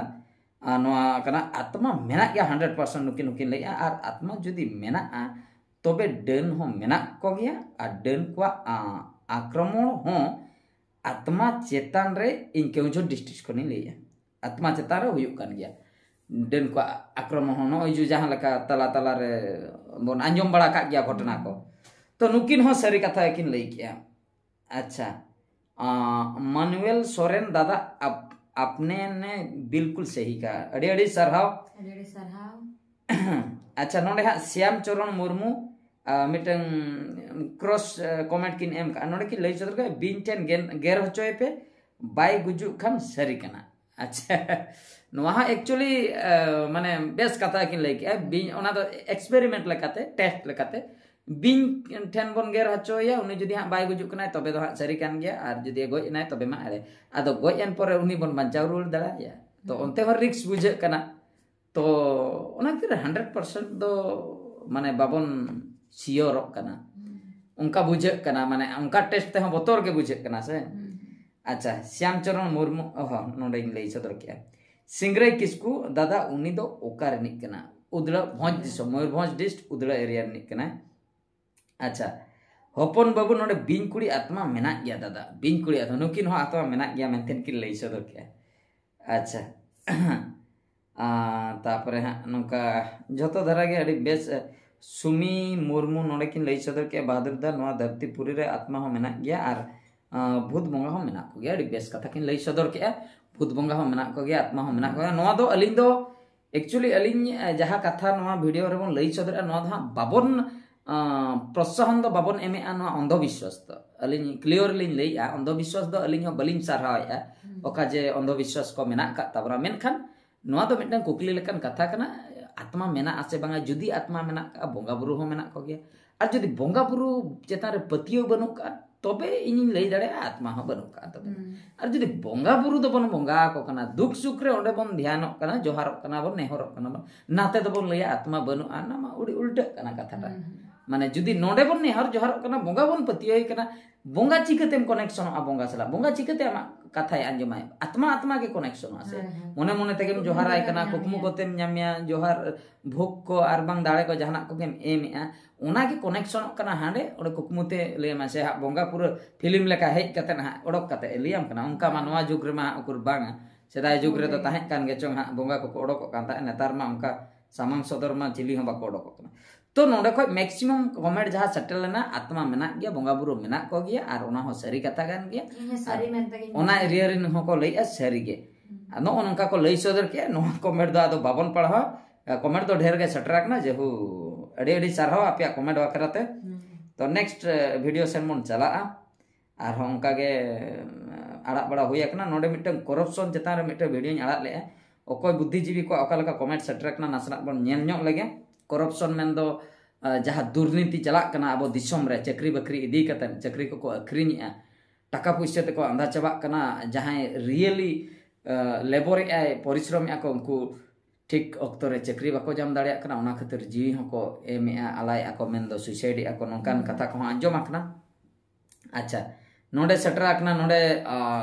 ᱟᱨ ᱱᱚᱣᱟ ᱠᱟᱱᱟ, ᱟᱛᱢᱟ ᱢᱮᱱᱟᱜ ᱜᱮᱭᱟ ᱦᱟᱱᱰᱨᱮᱰ ᱯᱟᱨᱥᱮᱱᱴ, ᱱᱩᱠᱤᱱ ᱦᱚᱸᱠᱤᱱ ᱞᱟᱹᱭᱮᱜᱼᱟ, ᱟᱨ ᱟᱛᱢᱟ ᱡᱩᱫᱤ ᱢᱮᱱᱟᱜᱼᱟ, ᱛᱚᱵᱮ ᱰᱟᱹᱱ ᱦᱚᱸ ᱢᱮᱱᱟᱜ ᱠᱚᱜᱮᱭᱟ, ᱟᱨ ᱰᱟᱹᱱ ᱠᱚᱣᱟᱜ, ᱟᱸ, ᱟᱠᱨᱚᱢᱚᱬ ᱦᱚᱸ ᱟᱛᱢᱟ ᱪᱮᱛᱟᱱ ᱨᱮ ᱤᱧ ᱠᱮᱣᱡᱷᱳᱨ ᱰᱤᱥᱴᱨᱤᱠᱴ ᱠᱷᱚᱱᱤᱧ ᱞᱟᱹᱭᱮᱜᱼᱟ, ᱟᱛᱢᱟ ᱪᱮᱛᱟᱱ ᱨᱮ ᱦᱩᱭᱩᱜ ᱠᱟᱱ ᱜᱮᱭᱟ ᱰᱟᱹᱱ ᱠᱚᱣᱟᱜ ᱟᱠᱨᱚᱢᱚᱬ ᱦᱚᱸ, ᱱᱚᱜᱼᱚᱭ ᱡᱮ ᱡᱟᱦᱟᱸ ᱞᱮᱠᱟ ᱛᱟᱞᱟ ᱛᱟᱞᱟ ᱨᱮ ᱵᱚᱱ ᱟᱸᱡᱚᱢ ᱵᱟᱲᱟ ᱠᱟᱜ ᱜᱮᱭᱟ ᱜᱷᱚᱴᱚᱱᱟ ᱠᱚ, ᱛᱚ ᱱᱩᱠᱤᱱ ᱦᱚᱸ ᱥᱟᱹᱨᱤ ᱠᱟᱛᱷᱟ ᱜᱮᱠᱤᱱ ᱞᱟᱹᱭ ᱠᱮᱜᱼᱟ᱾ ᱟᱪᱪᱷᱟ, ᱟᱸ, ᱢᱟᱱᱩᱭᱮᱞ ᱥᱚᱨᱮᱱ ᱫᱟᱫᱟ, ᱟᱯ-, ᱟᱯᱱᱮ ᱱᱮ ᱵᱤᱞᱠᱩᱞ ᱥᱟᱹᱦᱤ ᱠᱟ᱾ ᱟᱹᱰᱤ ᱟᱹᱰᱤ ᱥᱟᱨᱦᱟᱣ᱾ ᱟᱹᱰᱤ ᱟᱹᱰᱤ ᱥᱟᱨᱦᱟᱣ᱾ ᱟᱪᱪᱷᱟ, ᱱᱚᱰᱮ ᱦᱟᱸᱜ ᱥᱭᱟᱢ ᱪᱚᱨᱚᱱ ᱢᱩᱨᱢᱩ ᱟᱨ ᱢᱤᱫᱴᱟᱝ ᱠᱨᱚᱥ ᱠᱚᱢᱮᱱᱴ ᱠᱤᱱ ᱮᱢ ᱠᱟᱜᱼᱟ᱾ ᱱᱚᱰᱮ ᱠᱤᱱ ᱞᱟᱹᱭ ᱥᱚᱫᱚᱨ ᱠᱟᱜᱼᱟ, "ᱵᱤᱧ ᱴᱷᱮᱱ ᱜᱮᱨ ᱦᱚᱪᱚᱭᱮ ᱯᱮ, ᱵᱟᱭ ᱜᱩᱡᱩᱜ ᱠᱷᱟᱱ ᱥᱟᱹᱨᱤ ᱠᱟᱱᱟ᱾" ᱟᱪᱪᱷᱟ, ᱱᱚᱣᱟ ᱦᱚᱸ ᱮᱠᱪᱩᱭᱮᱞᱤ ᱢᱟᱱᱮ ᱵᱮᱥ ᱠᱟᱛᱷᱟ ᱠᱤᱱ ᱞᱟᱹᱭ ᱠᱮᱜᱼᱟ᱾ ᱵᱤᱧ, ᱚᱱᱟ ᱫᱚ ᱮᱠᱥᱯᱮᱨᱤᱢᱮᱱᱴ ᱞᱮᱠᱟᱛᱮ, ᱴᱮᱥᱴ ᱞᱮᱠᱟᱛᱮ ᱵᱤᱧ ᱴᱷᱮᱱ ᱵᱚᱱ ᱜᱮᱨ ᱦᱚᱪᱚᱭᱮᱭᱟ, ᱩᱱᱤ ᱡᱩᱫᱤ ᱦᱟᱸᱜ ᱵᱟᱭ ᱜᱩᱡᱩᱜ ᱠᱟᱱᱟᱭ, ᱛᱚᱵᱮ ᱫᱚ ᱦᱟᱸᱜ ᱥᱟᱹᱨᱤ ᱠᱟᱱ ᱜᱮᱭᱟ, ᱟᱨ ᱡᱩᱫᱤ ᱜᱚᱡ ᱮᱱᱟᱭ, ᱛᱚᱵᱮ ᱢᱟ ᱮᱲᱮ᱾ ᱟᱫᱚ ᱜᱚᱡ ᱮᱱ ᱯᱚᱨᱮ ᱩᱱᱤ ᱵᱚᱱ ᱵᱟᱧᱪᱟᱣ ᱨᱩᱣᱟᱹᱲ ᱫᱟᱲᱮᱭᱟᱭᱟ? ᱛᱚ ᱚᱱᱛᱮ ᱦᱚᱸ ᱨᱤᱠᱥ ᱵᱩᱡᱷᱟᱹᱜ ᱠᱟᱱᱟ᱾ ᱛᱚ ᱚᱱᱟ ᱠᱷᱟᱹᱛᱤᱨ ᱦᱟᱱᱰᱨᱮᱰ ᱯᱟᱨᱥᱮᱱᱴ ᱫᱚ ᱢᱟᱱᱮ ᱵᱟᱵᱚᱱ ᱥᱤᱭᱳᱨᱚᱜ ᱠᱟᱱᱟ᱾ ᱚᱱᱠᱟ ᱵᱩᱡᱷᱟᱹᱜ ᱠᱟᱱᱟ, ᱢᱟᱱᱮ ᱚᱱᱠᱟ ᱴᱮᱥᱴ ᱛᱮᱦᱚᱸ ᱵᱚᱛᱚᱨ ᱜᱮ ᱵᱩᱡᱷᱟᱹᱜ ᱠᱟᱱᱟ ᱥᱮ᱾ ᱟᱪᱪᱷᱟ, ᱥᱭᱟᱢ ᱪᱚᱨᱚᱱ ᱢᱩᱨᱢᱩ, ᱚᱦᱚ, ᱱᱚᱰᱮᱧ ᱞᱟᱹᱭ ᱥᱚᱫᱚᱨ ᱠᱮᱜᱼᱟ᱾ ᱥᱤᱝᱨᱟᱹᱭ ᱠᱤᱥᱠᱩ, ᱫᱟᱫᱟ, ᱩᱱᱤ ᱫᱚ ᱚᱠᱟ ᱨᱤᱱᱤᱡ ᱠᱟᱱᱟ? ᱩᱫᱽᱲᱟ, ᱵᱷᱚᱸᱡᱽ ᱫᱤᱥᱚᱢ, ᱢᱚᱭᱩᱨᱵᱷᱚᱸᱡᱽ ᱰᱤᱥᱴ, ᱩᱫᱽᱲᱟ ᱮᱨᱤᱭᱟ ᱨᱤᱱᱤᱡ ᱠᱟᱱᱟᱭ᱾ ᱟᱪᱪᱷᱟ, ᱦᱚᱯᱚᱱ ᱵᱟᱹᱵᱩ, ᱱᱚᱰᱮ ᱵᱤᱧ ᱠᱩᱲᱤ ᱟᱛᱢᱟ ᱢᱮᱱᱟᱜ ᱜᱮᱭᱟ ᱫᱟᱫᱟ, ᱵᱤᱧ ᱠᱩᱲᱤ ᱟᱛᱢᱟ, ᱱᱩᱠᱤᱱ ᱦᱚᱸ ᱟᱛᱢᱟ ᱢᱮᱱᱟᱜ ᱜᱮᱭᱟ ᱢᱮᱱᱛᱮ ᱠᱤᱱ ᱞᱟᱹᱭ ᱥᱚᱫᱚᱨ ᱠᱮᱜᱼᱟ᱾ ᱟᱪᱪᱷᱟ, ᱟᱨ ᱛᱟᱯᱚᱨᱮ ᱦᱟᱸᱜ ᱱᱚᱝᱠᱟ ᱡᱷᱚᱛᱚ ᱫᱷᱟᱨᱟ ᱜᱮ ᱟᱹᱰᱤ ᱵᱮᱥ᱾ ᱥᱩᱢᱤ ᱢᱩᱨᱢᱩ ᱱᱚᱰᱮ ᱠᱤᱱ ᱞᱟᱹᱭ ᱥᱚᱫᱚᱨ ᱠᱮᱜᱼᱟ, "ᱵᱟᱦᱟᱫᱩᱨ ᱫᱟ, ᱱᱚᱣᱟ ᱫᱷᱟᱹᱨᱛᱤ ᱯᱩᱨᱤ ᱨᱮ ᱟᱛᱢᱟ ᱦᱚᱸ ᱢᱮᱱᱟᱜ ᱜᱮᱭᱟ ᱟᱨ ᱟᱸ, ᱵᱷᱩᱛ ᱵᱚᱸᱜᱟ ᱦᱚᱸ ᱢᱮᱱᱟᱜ ᱠᱚᱜᱮᱭᱟ᱾" ᱟᱹᱰᱤ ᱵᱮᱥ ᱠᱟᱛᱷᱟ ᱠᱤᱱ ᱞᱟᱹᱭ ᱥᱚᱫᱚᱨ ᱠᱮᱜᱼᱟ, ᱵᱷᱩᱛ ᱵᱚᱸᱜᱟ ᱦᱚᱸ ᱢᱮᱱᱟᱜ ᱠᱚᱜᱮᱭᱟ, ᱟᱛᱢᱟ ᱦᱚᱸ ᱢᱮᱱᱟᱜ ᱠᱚᱜᱮᱭᱟ᱾ ᱱᱚᱣᱟ ᱫᱚ ᱟᱹᱞᱤᱧ ᱫᱚ ᱮᱠᱪᱩᱭᱮᱞᱤ ᱟᱹᱞᱤᱧ, ᱮ, ᱡᱟᱦᱟᱸ ᱠᱟᱛᱷᱟ ᱱᱚᱣᱟ ᱵᱷᱤᱰᱤᱭᱳ ᱨᱮᱵᱚᱱ ᱞᱟᱹᱭ ᱥᱚᱫᱚᱨᱮᱜᱼᱟ, ᱱᱚᱣᱟ ᱫᱚ ᱦᱟᱸᱜ ᱵᱟᱵᱚᱱ, ᱟᱸ, ᱯᱨᱚᱥᱟᱦᱚᱱ ᱫᱚ ᱵᱟᱵᱚᱱ ᱮᱢᱮᱜᱼᱟ ᱱᱚᱣᱟ ᱚᱱᱫᱷᱚ ᱵᱤᱥᱣᱟᱥ ᱫᱚ᱾ ᱟᱹᱞᱤᱧ ᱠᱞᱤᱭᱟᱨ ᱞᱤᱧ ᱞᱟᱹᱭᱮᱜᱼᱟ, ᱚᱱᱫᱷᱚ ᱵᱤᱥᱣᱟᱥ ᱫᱚ ᱟᱹᱞᱤᱧ ᱦᱚᱸ ᱵᱟᱹᱞᱤᱧ ᱥᱟᱨᱦᱟᱣᱮᱜᱼᱟ᱾ ᱚᱠᱟ ᱡᱮ ᱚᱱᱫᱷᱚ ᱵᱤᱥᱣᱟᱥ ᱠᱚ ᱢᱮᱱᱟᱜ ᱟᱠᱟᱫ ᱛᱟᱵᱚᱱᱟ, ᱢᱮᱱᱠᱷᱟᱱ ᱱᱚᱣᱟ ᱫᱚ ᱢᱤᱫᱴᱟᱝ ᱠᱩᱠᱞᱤ ᱞᱮᱠᱟᱱ ᱠᱟᱛᱷᱟ ᱠᱟᱱᱟ᱾ ᱟᱛᱢᱟ ᱢᱮᱱᱟᱜᱼᱟ ᱥᱮ ᱵᱟᱝᱟ? ᱡᱩᱫᱤ ᱟᱛᱢᱟ ᱢᱮᱱᱟᱜ ᱠᱟᱜᱼᱟ, ᱵᱚᱸᱜᱟ ᱵᱩᱨᱩ ᱦᱚᱸ ᱢᱮᱱᱟᱜ ᱠᱚᱜᱮᱭᱟ᱾ ᱟᱨ ᱡᱩᱫᱤ ᱵᱚᱸᱜᱟ ᱵᱩᱨᱩ ᱪᱮᱛᱟᱱ ᱨᱮ ᱯᱟᱹᱛᱭᱟᱹᱣ ᱵᱟᱹᱱᱩᱜ ᱠᱟᱜᱼᱟ, ᱛᱚᱵᱮ ᱤᱧᱤᱧ ᱞᱟᱹᱭ ᱫᱟᱲᱮᱭᱟᱜᱼᱟ ᱟᱛᱢᱟ ᱦᱚᱸ ᱵᱟᱹᱱᱩᱜ ᱠᱟᱜᱼᱟ ᱛᱚᱵᱮ᱾ ᱟᱨ ᱡᱩᱫᱤ ᱵᱚᱸᱜᱟ ᱵᱩᱨᱩ ᱫᱚᱵᱚᱱ ᱵᱚᱸᱜᱟ ᱟᱠᱚ ᱠᱟᱱᱟ, ᱫᱩᱠ ᱥᱩᱠ ᱨᱮ ᱚᱸᱰᱮ ᱵᱚᱱ ᱫᱷᱮᱭᱟᱱᱚᱜ ᱠᱟᱱᱟ, ᱡᱚᱦᱟᱨᱚᱜ ᱠᱟᱱᱟ ᱵᱚᱱ, ᱱᱮᱦᱚᱨᱚᱜ ᱠᱟᱱᱟ ᱵᱚᱱ, ᱱᱟᱛᱮ ᱫᱚᱵᱚᱱ ᱞᱟᱹᱭᱟ ᱟᱛᱢᱟ ᱵᱟᱹᱱᱩᱜᱼᱟ, ᱚᱱᱟ ᱢᱟ ᱟᱹᱰᱤ ᱩᱞᱴᱟᱹᱜ ᱠᱟᱱᱟ ᱠᱟᱛᱷᱟᱴᱟᱜ᱾ ᱢᱟᱱᱮ ᱡᱩᱫᱤ ᱱᱚᱰᱮ ᱵᱚᱱ ᱱᱮᱦᱚᱨ ᱡᱚᱦᱟᱨᱚᱜ ᱠᱟᱱᱟ, ᱵᱚᱸᱜᱟ ᱵᱚᱱ ᱯᱟᱹᱛᱭᱟᱹᱣ ᱠᱟᱱᱟ, ᱵᱚᱸᱜᱟ ᱪᱤᱠᱟᱹᱛᱮᱢ ᱠᱚᱱᱮᱠᱥᱚᱱᱚᱜᱼᱟ ᱵᱚᱸᱜᱟ ᱥᱟᱞᱟᱜ? ᱵᱚᱸᱜᱟ ᱪᱤᱠᱟᱹᱛᱮ ᱟᱢᱟᱜ ᱠᱟᱛᱷᱟᱭ ᱟᱸᱡᱚᱢᱟᱭ? ᱟᱛᱢᱟ ᱟᱛᱢᱟ ᱜᱮ ᱠᱚᱱᱮᱠᱥᱚᱱᱚᱜᱼᱟ ᱥᱮ᱾ ᱦᱮᱸ, ᱦᱮᱸ᱾ ᱢᱚᱱᱮ ᱢᱚᱱᱮ ᱛᱮᱜᱮᱢ ᱠᱩᱠᱢᱩ ᱡᱚᱦᱟᱨᱟᱭ ᱞᱮᱠᱟᱢ ᱠᱟᱱᱟ, ᱧᱟᱢᱮᱭᱟ᱾ ᱠᱩᱠᱢᱩ ᱠᱚᱛᱮᱢ ᱧᱟᱢᱮᱭᱟ, ᱡᱚᱦᱟᱨ ᱵᱷᱳᱜᱽ ᱠᱚ ᱟᱨ ᱵᱟᱝ ᱫᱟᱲᱮ ᱠᱚ ᱡᱟᱦᱟᱱᱟᱜ ᱠᱚᱜᱮᱢ ᱮᱢᱮᱜᱼᱟ, ᱚᱱᱟ ᱜᱮ ᱠᱚᱱᱮᱠᱥᱚᱱᱚᱜ ᱠᱟᱱᱟ ᱦᱟᱸᱰᱮ, ᱚᱸᱰᱮ ᱠᱩᱠᱢᱩ ᱛᱮ ᱞᱟᱹᱭ ᱟᱢᱟ ᱥᱮ ᱦᱟᱸᱜ ᱵᱚᱸᱜᱟ ᱯᱩᱨᱟᱹ ᱯᱷᱤᱞᱢ ᱞᱮᱠᱟ ᱦᱮᱡ ᱠᱟᱛᱮ ᱦᱟᱸᱜ ᱚᱰᱚᱠ ᱠᱟᱛᱮ ᱮ ᱞᱟᱹᱭᱟᱢ ᱠᱟᱱᱟ᱾ ᱚᱱᱠᱟ ᱢᱟ ᱱᱚᱣᱟ ᱡᱩᱜᱽ ᱨᱮᱢᱟ ᱦᱟᱸᱜ ᱩᱠᱩᱨ ᱵᱟᱝᱟ᱾ ᱥᱮᱫᱟᱭ ᱡᱩᱜᱽ ᱨᱮᱫᱚ ᱦᱳᱭ᱾ ᱛᱟᱦᱮᱸ ᱠᱟᱱ ᱜᱮ ᱪᱚᱝ ᱦᱟᱸᱜ ᱵᱚᱸᱜᱟ ᱠᱚᱠᱚ ᱚᱰᱚᱠᱚᱜ ᱠᱟᱱ ᱛᱟᱦᱮᱸᱫ, ᱱᱮᱛᱟᱨ ᱢᱟ ᱚᱱᱠᱟ ᱥᱟᱢᱟᱝ ᱥᱚᱫᱚᱨ ᱢᱟ ᱪᱤᱞᱤ ᱦᱚᱸ ᱵᱟᱠᱚ ᱚᱰᱚᱠᱚᱜ ᱠᱟᱱᱟ᱾ ᱛᱚ ᱱᱚᱰᱮ ᱠᱷᱚᱡ ᱢᱮᱠᱥᱤᱢᱟᱢ ᱠᱚᱢᱮᱱᱴ ᱡᱟᱦᱟᱸ ᱥᱮᱴᱮᱨ ᱞᱮᱱᱟ, ᱟᱛᱢᱟ ᱢᱮᱱᱟᱜ ᱜᱮᱭᱟ, ᱵᱚᱸᱜᱟ ᱵᱩᱨᱩ ᱢᱮᱱᱟᱜ ᱠᱚᱜᱮᱭᱟ, ᱟᱨ ᱚᱱᱟ ᱦᱚᱸ ᱥᱟᱹᱨᱤ ᱠᱟᱛᱷᱟ ᱠᱟᱱ ᱜᱮᱭᱟ᱾ ᱤᱧ ᱦᱚᱸ ᱥᱟᱹᱨᱤ ᱟᱨ ᱢᱮᱱᱛᱮ ᱜᱤᱧ ᱚᱱᱟ ᱢᱚᱱᱮᱭᱟ᱾ ᱮᱨᱤᱭᱟ ᱨᱮᱱ ᱦᱚᱸᱠᱚ ᱞᱟᱹᱭᱮᱜᱼᱟ ᱥᱟᱹᱨᱤ ᱜᱮ᱾ ᱦᱩᱸ᱾ ᱟᱨ ᱱᱚᱜᱼᱚ ᱱᱚᱝᱠᱟ ᱠᱚ ᱞᱟᱹᱭ ᱥᱚᱫᱚᱨ ᱠᱮᱜᱼᱟ, ᱱᱚᱣᱟ ᱠᱚᱢᱮᱱᱴ ᱫᱚ ᱟᱫᱚ ᱵᱟᱵᱚᱱ ᱯᱟᱲᱦᱟᱣᱟ᱾ ᱠᱚᱢᱮᱱᱴ ᱫᱚ ᱰᱷᱮᱨ ᱜᱮ ᱥᱮᱴᱮᱨ ᱟᱠᱟᱱᱟ᱾ ᱡᱮᱦᱩ, ᱟᱹᱰᱤ ᱟᱹᱰᱤ ᱥᱟᱨᱦᱟᱣ ᱟᱯᱮᱭᱟᱜ ᱠᱚᱢᱮᱱᱴ ᱵᱟᱠᱷᱨᱟ ᱛᱮ᱾ ᱛᱚ ᱱᱮᱠᱥᱴ ᱵᱷᱤᱰᱤᱭᱳ ᱥᱮᱱ ᱵᱚᱱ ᱪᱟᱞᱟᱜᱼᱟ᱾ ᱟᱨᱦᱚᱸ ᱚᱱᱠᱟ ᱜᱮ ᱟᱲᱟᱜ ᱵᱟᱲᱟ ᱦᱩᱭ ᱟᱠᱟᱱᱟ᱾ ᱱᱚᱰᱮ ᱢᱤᱫᱴᱟᱝ ᱠᱚᱨᱟᱯᱥᱚᱱ ᱪᱮᱛᱟᱱ ᱨᱮ ᱢᱤᱫᱴᱟᱝ ᱵᱷᱤᱰᱤᱭᱳᱧ ᱟᱲᱟᱜ ᱞᱮᱜᱼᱟ᱾ ᱚᱠᱚᱭ ᱵᱩᱫᱽᱫᱷᱤᱡᱤᱵᱤ ᱠᱚᱣᱟᱜ ᱚᱠᱟ ᱞᱮᱠᱟ ᱠᱚᱢᱮᱱᱴ ᱥᱮᱴᱮᱨ ᱟᱠᱟᱱᱟ, ᱱᱟᱥᱮᱱᱟᱜ ᱵᱚᱱ ᱧᱮᱞ ᱧᱚᱜ ᱞᱮᱜᱮ᱾ ᱠᱚᱨᱟᱯᱥᱚᱱ ᱢᱮᱱᱫᱚ ᱡᱟᱦᱟᱸ ᱫᱩᱨᱱᱤᱛᱤ ᱪᱟᱞᱟᱜ ᱠᱟᱱᱟ ᱟᱵᱚ ᱫᱤᱥᱚᱢ ᱨᱮ, ᱪᱟᱹᱠᱨᱤ ᱵᱟᱹᱠᱨᱤ ᱤᱫᱤ ᱠᱟᱛᱮ ᱪᱟᱹᱠᱨᱤ ᱠᱚᱠᱚ ᱟᱹᱠᱷᱨᱤᱧᱮᱜᱼᱟ, ᱴᱟᱠᱟ ᱯᱩᱭᱥᱟᱹ ᱛᱮᱠᱚ ᱟᱸᱫᱷᱟ ᱪᱟᱵᱟᱜ ᱠᱟᱱᱟ᱾ ᱡᱟᱦᱟᱸᱭ ᱨᱤᱭᱮᱞᱤ ᱞᱮᱵᱚᱨᱮᱜᱼᱟᱭ, ᱯᱚᱨᱤᱥᱨᱚᱢᱮᱜᱼᱟ ᱠᱚ, ᱩᱱᱠᱩ ᱴᱷᱤᱠ ᱚᱠᱛᱚ ᱨᱮ ᱪᱟᱹᱠᱨᱤ ᱵᱟᱠᱚ ᱧᱟᱢ ᱫᱟᱲᱮᱭᱟᱜ ᱠᱟᱱᱟ, ᱚᱱᱟ ᱠᱷᱟᱹᱛᱤᱨ ᱡᱤᱣᱤ ᱦᱚᱸᱠᱚ ᱮᱢᱮᱜᱼᱟ, ᱟᱞᱟᱭᱮᱜᱼᱟ ᱠᱚ, ᱢᱮᱱᱫᱚ ᱥᱩᱭᱥᱟᱭᱤᱰᱮᱜᱼᱟ ᱠᱚ, ᱱᱚᱝᱠᱟᱱ ᱠᱟᱛᱷᱟ ᱠᱚᱦᱚᱸ ᱟᱸᱡᱚᱢ ᱟᱠᱟᱱᱟ᱾ ᱟᱪᱪᱷᱟ, ᱱᱚᱰᱮ ᱥᱮᱴᱮᱨ ᱟᱠᱟᱱᱟ, ᱱᱚᱰᱮ